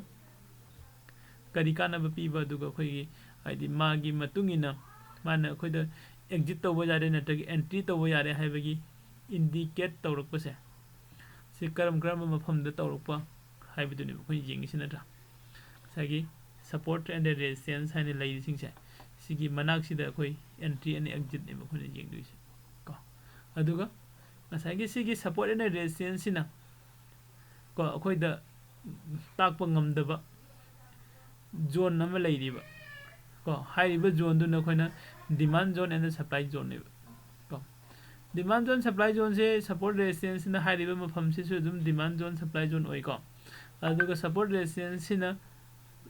ꯀꯔꯤ ꯀꯥꯟꯅꯕ ꯄꯤꯕ, ꯑꯗꯨꯒ ꯑꯩꯈꯣꯏꯒꯤ ꯍꯥꯏꯗꯤ ꯃꯥꯒꯤ ꯃꯇꯨꯡ ꯏꯟꯅ ꯃꯥꯅ ꯑꯩꯈꯣꯏꯗ exit ꯇꯧꯕ ꯌꯥꯔꯦ ꯅꯠꯇ꯭ꯔꯒ entry ꯇꯧꯕ ꯌꯥꯔꯦ ꯍꯥꯏꯕꯒꯤ indicate ꯇꯧꯔꯛꯄꯁꯦ, ꯁꯤ ꯀꯔꯝ ꯀꯔꯝꯕ ꯃꯐꯝꯗ ꯇꯧꯔꯛꯄ ꯍꯥꯏꯕꯗꯨꯅꯦꯕ ꯑꯩꯈꯣꯏꯅ ꯌꯦꯡꯉꯤꯁꯤ ꯅꯠꯇ꯭ꯔꯥ? ꯉꯁꯥꯏꯒꯤ support and resistance ꯍꯥꯏꯅ ꯂꯩꯔꯤꯁꯤꯡꯁꯦ, ꯁꯤꯒꯤ ꯃꯅꯥꯛꯁꯤꯗ ꯑꯩꯈꯣꯏ entry and exitꯅꯦꯕ ꯑꯩꯈꯣꯏꯅ ꯌꯦꯡꯗꯣꯏꯁꯦ ꯀꯣ꯫ ꯑꯗꯨꯒ ꯉꯁꯥꯏꯒꯤ ꯁꯤꯒꯤ support and resistanceꯁꯤꯅ ꯀꯣ ꯑꯩꯈꯣꯏꯗ ꯇꯥꯛꯄ ꯉꯝꯗꯕ zone ꯑꯃ ꯂꯩꯔꯤꯕ ꯀꯣ꯫ ꯍꯥꯏꯔꯤꯕ zoneꯗꯨꯅ ꯑꯩꯈꯣꯏꯅ demand zone and supply zoneꯅꯦꯕ ꯀꯣ꯫ Demand zone, supply zoneꯁꯦ, support resistanceꯅ ꯍꯥꯏꯔꯤꯕ ꯃꯐꯝꯁꯤꯁꯨ ꯑꯗꯨꯝ demand zone, supply zone ꯑꯣꯏꯀꯣ꯫ ꯑꯗꯨꯒ support resistanceꯁꯤꯅ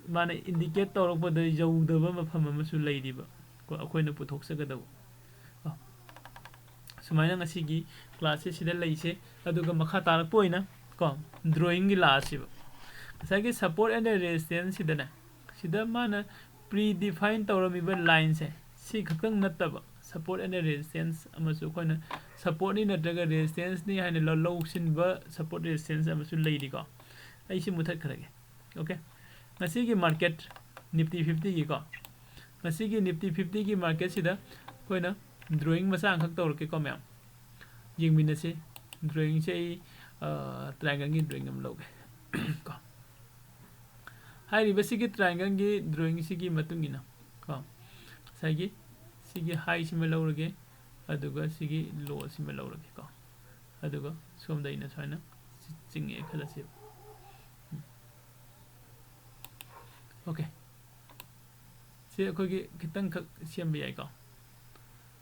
ꯃꯥꯅ indicate ꯇꯧꯔꯛꯄꯗ ꯌꯧꯗꯕ ꯃꯐꯝ ꯑꯃꯁꯨ ꯂꯩꯔꯤꯕ ꯀꯣ, ꯑꯩꯈꯣꯏꯅ ꯄꯨꯊꯣꯛꯆꯒꯗꯕ ꯀꯣ꯫ ꯁꯨꯃꯥꯏꯅ ꯉꯁꯤꯒꯤ classꯁꯦ ꯁꯤꯗ ꯂꯩꯁꯦ꯫ ꯑꯗꯨꯒ ꯃꯈꯥ ꯇꯥꯔꯛꯄ ꯑꯣꯏꯅ ꯀꯣ, drawingꯒꯤ ꯂꯥꯛꯑꯁꯤꯕ꯫ ꯉꯁꯥꯏꯒꯤ support and resistanceꯁꯤꯗꯅꯦ, ꯁꯤꯗ ꯃꯥꯅ predefine ꯇꯧꯔꯝꯃꯤꯕ lineꯁꯦ, ꯁꯤ ꯈꯛꯇꯪ ꯅꯠꯇꯕ, support and resistance ꯑꯃꯁꯨ ꯑꯩꯈꯣꯏꯅ supportꯅꯤ ꯅꯠꯇ꯭ꯔꯒ resistanceꯅꯤ ꯍꯥꯏꯅ ꯂꯧ-, ꯂꯧꯁꯤꯟꯕ support resistance ꯑꯃꯁꯨ ꯂꯩꯔꯤꯀꯣ꯫ ꯑꯩ ꯁꯤ ꯃꯨꯊꯠꯈ꯭ꯔꯒꯦ꯫ Okay, ꯉꯁꯤꯒꯤ market Nifty fiftyꯒꯤꯀꯣ, ꯉꯁꯤꯒꯤ Nifty fiftyꯒꯤ marketꯁꯤꯗ ꯑꯩꯈꯣꯏꯅ drawing ꯃꯆꯥ ꯑꯃꯈꯛ ꯇꯧꯔꯛꯀꯦꯀꯣ ꯃꯌꯥꯝ꯫ ꯌꯦꯡꯃꯤꯟꯅꯁꯤ꯫ Drawingꯁꯦ ꯑꯩ, ꯑ, triangleꯒꯤ drawing ꯑꯃ ꯂꯧꯒꯦ ꯀꯣ꯫ ꯍꯥꯏꯔꯤꯕ ꯁꯤꯒꯤ triangleꯒꯤ drawingꯁꯤꯒꯤ ꯃꯇꯨꯡ ꯏꯟꯅ ꯀꯣ, ꯉꯁꯥꯏꯒꯤ ꯁꯤꯒꯤ highꯁꯤꯃ ꯂꯧꯔꯒꯦ, ꯑꯗꯨꯒ ꯁꯤꯒꯤ lowꯁꯤꯃ ꯂꯧꯔꯒꯦ ꯀꯣ꯫ ꯑꯗꯨꯒ ꯁꯣꯝꯗ ꯑꯩꯅ ꯁꯨꯃꯥꯏꯅ ꯆꯤꯡꯉꯛꯑꯦ ꯈꯜꯂꯁꯦꯕ꯫ Okay, ꯁꯤ ꯑꯩꯈꯣꯏꯒꯤ ꯈꯤꯇꯪꯈꯛ ꯁꯦꯝꯕ ꯌꯥꯏꯀꯣ꯫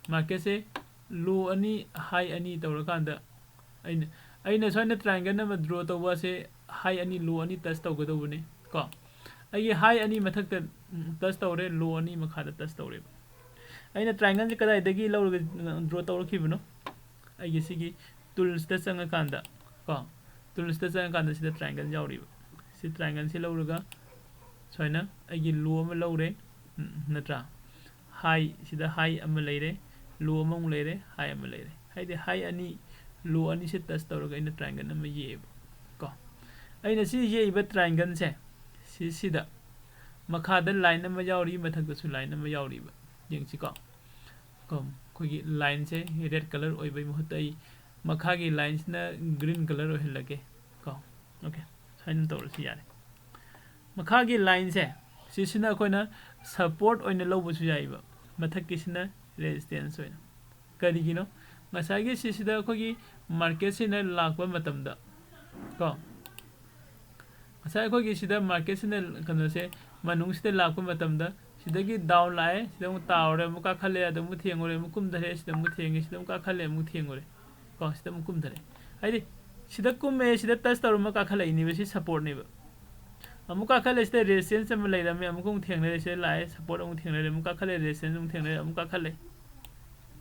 Marketꯁꯦ low ꯑꯅꯤ, high ꯑꯅꯤ ꯇꯧꯔꯀꯥꯟꯗ ꯑꯩꯅ, ꯑꯩꯅ ꯁꯨꯃꯥꯏꯅ triangle ꯑꯃ draw ꯇꯧꯕ ꯑꯁꯦ high ꯑꯅꯤ, low ꯑꯅꯤ touch ꯇꯧꯒꯗꯧꯕꯅꯤ ꯀꯣ꯫ ꯑꯩꯒꯤ high ꯑꯅꯤ ꯃꯊꯛꯇ, ꯎꯝ, touch ꯇꯧꯔꯦ, low ꯑꯅꯤ ꯃꯈꯥꯗ touch ꯇꯧꯔꯦꯕ꯫ ꯑꯩꯅ triangleꯁꯦ ꯀꯗꯥꯏꯗꯒꯤ ꯂꯧꯔꯒ, ꯎꯝ, draw ꯇꯧꯔꯛꯈꯤꯕꯅꯣ? ꯑꯩꯒꯤ ꯁꯤꯒꯤ toolsꯇ ꯆꯪꯉꯀꯥꯟꯗ ꯀꯣ, toolsꯇ ꯆꯪꯉꯀꯥꯟꯗ ꯁꯤꯗ triangle ꯌꯥꯎꯔꯤꯕ꯫ ꯁꯤ triangleꯁꯦ ꯂꯧꯔꯒ ꯁꯨꯃꯥꯏꯅ ꯑꯩꯒꯤ low ꯑꯃ ꯂꯧꯔꯦ, ꯎꯝ, ꯅꯠꯇ꯭ꯔꯥ? High, ꯁꯤꯗ high ꯑꯃ ꯂꯩꯔꯦ, low ꯑꯃꯃꯨꯛ ꯂꯩꯔꯦ, high ꯑꯃ ꯂꯩꯔꯦ꯫ ꯍꯥꯏꯗꯤ high ꯑꯅꯤ, low ꯑꯅꯤꯁꯦ touch ꯇꯧꯔꯒ ꯑꯩꯅ triangle ꯑꯃ ꯌꯦꯛꯑꯦꯕ ꯀꯣ꯫ ꯑꯩꯅ ꯁꯤ ꯌꯦꯛꯏꯕ triangleꯁꯦ, ꯁꯤꯁꯤꯗ ꯃꯈꯥꯗ line ꯑꯃ ꯌꯥꯎꯔꯤ, ꯃꯊꯛꯇꯁꯨ line ꯑꯃ ꯌꯥꯎꯔꯤꯕ꯫ ꯌꯦꯡꯁꯤꯀꯣ꯫ ꯀꯣ, ꯑꯩꯈꯣꯏꯒꯤ lineꯁꯦ red colour ꯑꯣꯏꯕꯩ ꯃꯍꯨꯠꯇ ꯑꯩ ꯃꯈꯥꯒꯤ lineꯁꯤꯅ green colour ꯑꯣꯏꯍꯜꯂꯒꯦ ꯀꯣ꯫ Okay, ꯍꯥꯏꯅ ꯇꯧꯔꯁꯨ ꯌꯥꯔꯦ꯫ ꯃꯈꯥꯒꯤ ꯂꯥꯏꯟꯁꯦ ꯁꯤꯁꯤꯅ ꯑꯩꯈꯣꯏꯅ ꯁꯄꯣꯔꯠ ꯑꯣꯏꯅ ꯂꯧꯕꯁꯨ ꯌꯥꯏꯕ, ꯃꯊꯛꯀꯤꯁꯤꯅ ꯔꯦꯖꯤꯁꯇꯦꯟꯁ ꯑꯣꯏꯅ꯫ ꯀꯔꯤꯒꯤꯅꯣ? ꯉꯁꯥꯏꯒꯤ ꯁꯤꯁꯤꯗ ꯑꯩꯈꯣꯏꯒꯤ ꯃꯥꯔꯀꯦꯠꯁꯤꯅ ꯂꯥꯛꯄ ꯃꯇꯝꯗ ꯀꯣ, ꯉꯁꯥꯏ ꯑꯩꯈꯣꯏꯒꯤ ꯁꯤꯗ ꯃꯥꯔꯀꯦꯠꯁꯤꯅ ꯀꯩꯅꯣꯁꯦ ꯃꯅꯨꯡꯁꯤꯗ ꯂꯥꯛꯄ ꯃꯇꯝꯗ ꯁꯤꯗꯒꯤ ꯗꯥꯎꯟ ꯂꯥꯛꯑꯦ, ꯁꯤꯗ ꯑꯃꯨꯛ ꯇꯥꯎꯔꯦ, ꯑꯃꯨꯛ ꯀꯥꯈꯠꯂꯦ, ꯑꯗ ꯑꯃꯨꯛ ꯊꯦꯡꯉꯨꯔꯦ, ꯑꯃꯨꯛ ꯀꯨꯝꯊꯔꯦ, ꯁꯤꯗ ꯑꯃꯨꯛ ꯊꯦꯡꯉꯦ, ꯁꯤꯗ ꯑꯃꯨꯛ ꯀꯥꯈꯠꯂꯦ, ꯑꯃꯨꯛ ꯊꯦꯡꯉꯨꯔꯦ ꯀꯣ, ꯁꯤꯗ ꯑꯃꯨꯛ ꯀꯨꯝꯊꯔꯦ꯫ ꯍꯥꯏꯗꯤ ꯁꯤꯗ ꯀꯨꯝꯃꯦ, ꯁꯤꯗ ꯇꯁ ꯇꯧꯔꯝꯃ ꯀꯥꯈꯠꯂꯛꯏꯅꯦꯕ, ꯁꯤ ꯁꯄꯣꯔꯠꯅꯦꯕ꯫ ꯑꯃꯨꯛ ꯀꯥꯈꯠꯂꯦ, ꯁꯤꯗ ꯔꯦꯖꯤꯁꯇꯦꯟꯁ ꯑꯃ ꯂꯩꯔꯝꯃꯦ, ꯑꯃꯨꯛ ꯑꯃꯨꯛ ꯊꯦꯡꯅꯔꯦ, ꯁꯤꯗ ꯂꯥꯛꯑꯦ, ꯁꯄꯣꯔꯠ ꯑꯃꯨꯛ ꯊꯦꯡꯅꯔꯦ, ꯑꯃꯨꯛ ꯀꯥꯈꯠꯂꯦ, ꯔꯦꯖꯤꯁꯇꯦꯟꯁ ꯑꯃꯨꯛ ꯊꯦꯡꯅꯔꯦ, ꯑꯃꯨꯛ ꯀꯥꯈꯠꯂꯦ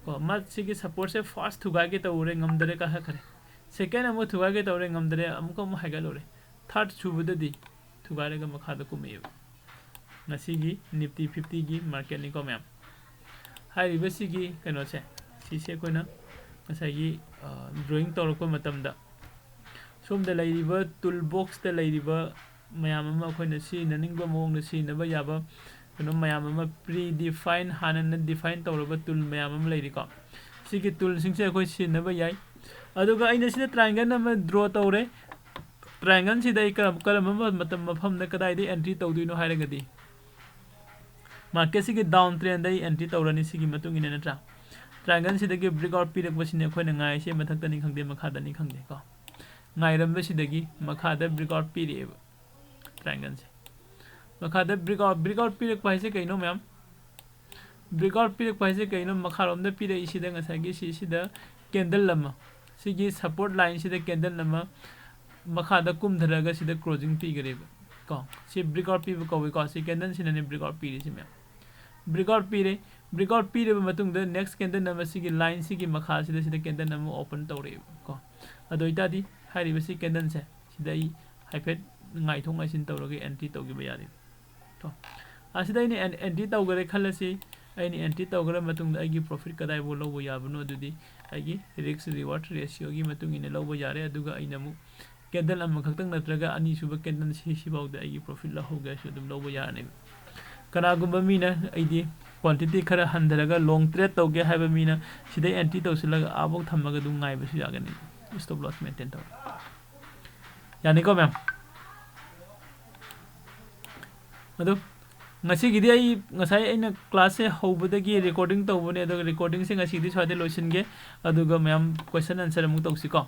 ꯀꯣ꯫ ꯃꯁꯤꯒꯤ ꯁꯄꯣꯔꯠꯁꯦ ꯐꯥꯔꯁ ꯊꯨꯒꯥꯏꯒꯦ ꯇꯧꯔꯦ, ꯉꯝꯗꯔꯦ, ꯀꯥꯈꯠꯈ꯭ꯔꯦ꯫ ꯁꯦꯀꯦꯟ ꯑꯃꯨꯛ ꯊꯨꯒꯥꯏꯒꯦ ꯇꯧꯔꯦ, ꯉꯝꯗꯔꯦ, ꯑꯃꯨꯛꯀ ꯑꯃꯨꯛ ꯍꯥꯏꯒꯠꯂꯨꯔꯦ꯫ ꯊꯥꯔꯠ ꯁꯨꯕꯗꯗꯤ ꯊꯨꯒꯥꯏꯔꯒ ꯃꯈꯥꯗ ꯀꯨꯝꯃꯛꯑꯦꯕ꯫ ꯉꯁꯤꯒꯤ ꯅꯤꯐꯇꯤ ꯐꯤꯐꯇꯤꯒꯤ ꯃꯥꯔꯀꯦꯠꯅꯤꯀꯣ ꯃꯌꯥꯝ꯫ ꯍꯥꯏꯔꯤꯕꯁꯤꯒꯤ ꯀꯩꯅꯣꯁꯦ, ꯁꯤꯁꯦ ꯑꯩꯈꯣꯏꯅ ꯉꯁꯥꯏꯒꯤ ꯗ꯭ꯔꯣꯌꯤꯡ ꯇꯧꯔꯛꯄ ꯃꯇꯝꯗ ꯁꯣꯝꯗ ꯂꯩꯔꯤꯕ ꯇꯨꯜ ꯕꯣꯛꯁꯇ ꯂꯩꯔꯤꯕ ꯃꯌꯥꯝ ꯑꯃ ꯑꯩꯈꯣꯏꯅ ꯁꯤꯖꯤꯟꯅꯅꯤꯡꯕ ꯃꯑꯣꯡꯗ ꯁꯤꯖꯤꯟꯅꯕ ꯌꯥꯕ ꯀꯩꯅꯣ ꯃꯌꯥꯝ ꯑꯃ, ꯄ꯭ꯔꯤ ꯗꯤꯐꯥꯏꯟ, ꯍꯥꯟꯅꯅ ꯗꯤꯐꯥꯏꯟ ꯇꯧꯔꯕ ꯇꯨꯜ ꯃꯌꯥꯝ ꯑꯃ ꯂꯩꯔꯤꯀꯣ꯫ ꯁꯤꯒꯤ ꯇꯨꯜꯁꯤꯡꯁꯦ ꯑꯩꯈꯣꯏ ꯁꯤꯖꯤꯟꯅꯕ ꯌꯥꯏ꯫ ꯑꯗꯨꯒ ꯑꯩꯅ ꯁꯤꯗ ꯇ꯭ꯔꯥꯏꯡꯒꯜ ꯑꯃ ꯗ꯭ꯔꯣ ꯇꯧꯔꯦ꯫ ꯇ꯭ꯔꯥꯏꯡꯒꯜꯁꯤꯗ ꯑꯩ ꯀꯔꯝ-, ꯀꯔꯝꯕ ꯃꯇꯝ, ꯃꯐꯝꯗ ꯀꯗꯥꯏꯗ ꯑꯦꯟꯇ꯭ꯔꯤ ꯇꯧꯗꯣꯏꯅꯣ ꯍꯥꯏꯔꯒꯗꯤ, ꯃꯥꯔꯀꯦꯠꯁꯤꯒꯤ ꯗꯥꯎꯟ ꯇ꯭ꯔꯦꯟꯗ ꯑꯩ ꯑꯦꯟꯇ꯭ꯔꯤ ꯇꯧꯔꯅꯤ, ꯁꯤꯒꯤ ꯃꯇꯨꯡ ꯏꯟꯅ, ꯅꯠꯇ꯭ꯔꯥ? ꯇ꯭ꯔꯥꯏꯡꯒꯜꯁꯤꯗꯒꯤ ꯕ꯭ꯔꯦꯛ ꯑꯥꯎꯠ ꯄꯤꯔꯛꯄꯁꯤꯅꯦ ꯑꯩꯈꯣꯏꯅ ꯉꯥꯏꯔꯤꯁꯦ, ꯃꯊꯛꯇꯅꯤ ꯈꯪꯗꯦ, ꯃꯈꯥꯗꯅꯤ ꯈꯪꯗꯦ ꯀꯣ꯫ ꯉꯥꯏꯔꯝꯕꯁꯤꯗꯒꯤ ꯃꯈꯥꯗ ꯕ꯭ꯔꯦꯛ ꯑꯥꯎꯠ ꯄꯤꯔꯛꯑꯦꯕ ꯇ꯭ꯔꯥꯏꯡꯒꯜꯁꯦ꯫ ꯃꯈꯥꯗ ꯕ꯭ꯔꯦꯛ ꯑꯥꯎꯠ, ꯕ꯭ꯔꯦꯛ ꯑꯥꯎꯠ ꯄꯤꯔꯛꯄ ꯍꯥꯏꯁꯦ ꯀꯩꯅꯣ ꯃꯌꯥꯝ? ꯕ꯭ꯔꯦꯛ ꯑꯥꯎꯠ ꯄꯤꯔꯛꯄ ꯍꯥꯏꯁꯦ ꯀꯩꯅꯣ? ꯃꯈꯥꯔꯣꯝꯗ ꯄꯤꯔꯛꯏꯁꯤꯗ ꯉꯁꯥꯏꯒꯤ ꯁꯤꯁꯤꯗ ꯀꯦꯟꯗꯜ ꯑꯃ, ꯁꯤꯒꯤ ꯁꯄꯣꯔꯠ ꯂꯥꯏꯟꯁꯤꯗ ꯀꯦꯟꯗꯜ ꯑꯃ ꯃꯈꯥꯗ ꯀꯨꯝꯊꯔꯒ ꯁꯤꯗ ꯀ꯭ꯂꯣꯖꯤꯡ ꯄꯤꯈꯔꯦꯕ ꯀꯣ꯫ ꯁꯤ ꯕ꯭ꯔꯦꯛ ꯑꯥꯎꯠ ꯄꯤꯕ ꯀꯧꯏꯀꯣ꯫ ꯁꯤ ꯀꯦꯟꯗꯜꯁꯤꯅꯅꯦ ꯕ꯭ꯔꯦꯛ ꯑꯥꯎꯠ ꯄꯤꯔꯤꯁꯤ ꯃꯌꯥꯝ꯫ ꯕ꯭ꯔꯦꯛ ꯑꯥꯎꯠ ꯄꯤꯔꯦ꯫ ꯕ꯭ꯔꯦꯛ ꯑꯥꯎꯠ ꯄꯤꯔꯕ ꯃꯇꯨꯡꯗ ꯅꯦꯛꯁ ꯀꯦꯟꯗꯜ ꯑꯃ ꯁꯤꯒꯤ ꯂꯥꯏꯟꯁꯤꯒꯤ ꯃꯈꯥꯁꯤꯗ ꯁꯤꯗ ꯀꯦꯟꯗꯜ ꯑꯃ ꯑꯣꯄꯟ ꯇꯧꯔꯛꯑꯦꯕ ꯀꯣ꯫ ꯑꯗꯨ ꯑꯣꯏꯇꯥꯔꯗꯤ ꯍꯥꯏꯔꯤꯕ ꯁꯤ ꯀꯦꯟꯗꯜꯁꯦ ꯁꯤꯗ ꯑꯩ ꯍꯥꯏꯐꯦꯠ ꯉꯥꯏꯊꯣꯛ ꯉꯥꯏꯁꯤꯟ ꯇꯧꯔꯒ ꯑꯦꯟꯇ꯭ꯔꯤ ꯇꯧꯈꯤꯕ ꯌꯥꯔꯦ꯫ ꯀꯣ꯫ ꯑꯁꯤꯗ ꯑꯩꯅ ꯑꯦꯟ-, ꯑꯦꯟꯇ꯭ꯔꯤ ꯇꯧꯈꯔꯦ ꯈꯜꯂꯁꯤ꯫ ꯑꯩꯅ ꯑꯦꯟꯇ꯭ꯔꯤ ꯇꯧꯈ꯭ꯔ ꯃꯇꯨꯡꯗ ꯑꯩꯒꯤ ꯄ꯭ꯔꯣꯐꯤꯠ ꯀꯗꯥꯏꯐꯥꯎ ꯂꯧꯕ ꯌꯥꯕꯅꯣ? ꯑꯗꯨꯗꯤ ꯑꯩꯒꯤ ꯔꯤꯁꯛ ꯔꯤꯋꯥꯔꯗ ꯔꯦꯁꯤꯌꯣꯒꯤ ꯃꯇꯨꯡ ꯏꯟꯅ ꯂꯧꯕ ꯌꯥꯔꯦ꯫ ꯑꯗꯨꯒ ꯑꯩꯅ ꯑꯃꯨꯛ ꯀꯦꯟꯗꯜ ꯑꯃꯈꯛꯇꯪ ꯅꯠꯇ꯭ꯔꯒ ꯑꯅꯤꯁꯨꯕ ꯀꯦꯟꯗꯜ ꯁꯤ, ꯁꯤꯐꯥꯎꯗ ꯑꯩꯒꯤ ꯄ꯭ꯔꯣꯐꯤꯠ ꯂꯧꯍꯧꯒꯦ ꯍꯥꯏꯔꯁꯨ ꯑꯗꯨꯝ ꯂꯧꯕ ꯌꯥꯔꯅꯦꯕ꯫ ꯀꯅꯥꯒꯨꯝꯕ ꯃꯤꯅ ꯑꯩꯗꯤ ꯀ꯭ꯋꯥꯟꯇꯤꯇꯤ ꯈꯔ ꯍꯟꯊꯔꯒ ꯂꯣꯡ ꯇ꯭ꯔꯦꯗ ꯇꯧꯒꯦ ꯍꯥꯏꯕ ꯃꯤꯅ ꯁꯤꯗꯩ ꯑꯦꯟꯇ꯭ꯔꯤ ꯇꯧꯁꯤꯜꯂꯒ ꯑꯥꯐꯥꯎ ꯊꯝꯃꯒ ꯑꯗꯨꯝ ꯉꯥꯏꯕꯁꯨ ꯌꯥꯒꯅꯤ, ꯁ꯭ꯇꯣꯞ ꯂꯣꯁ ꯃꯦꯟꯇꯦꯟ ꯇꯧꯔꯒ꯫ ꯌꯥꯅꯤꯀꯣ ꯃꯌꯥꯝ? ꯑꯗꯨ ꯉꯁꯤꯒꯤꯗꯤ ꯑꯩ ꯉꯁꯥꯏ ꯑꯩꯅ classꯁꯦ ꯍꯧꯕꯗꯒꯤ recording ꯇꯧꯕꯅꯦ, ꯑꯗꯨꯒ recordingꯁꯦ ꯉꯁꯤꯗꯤ ꯁ꯭ꯋꯥꯏꯗ ꯂꯣꯏꯁꯤꯟꯒꯦ꯫ ꯑꯗꯨꯒ ꯃꯌꯥꯝ question answer ꯑꯃꯨꯛ ꯇꯧꯁꯤꯀꯣ꯫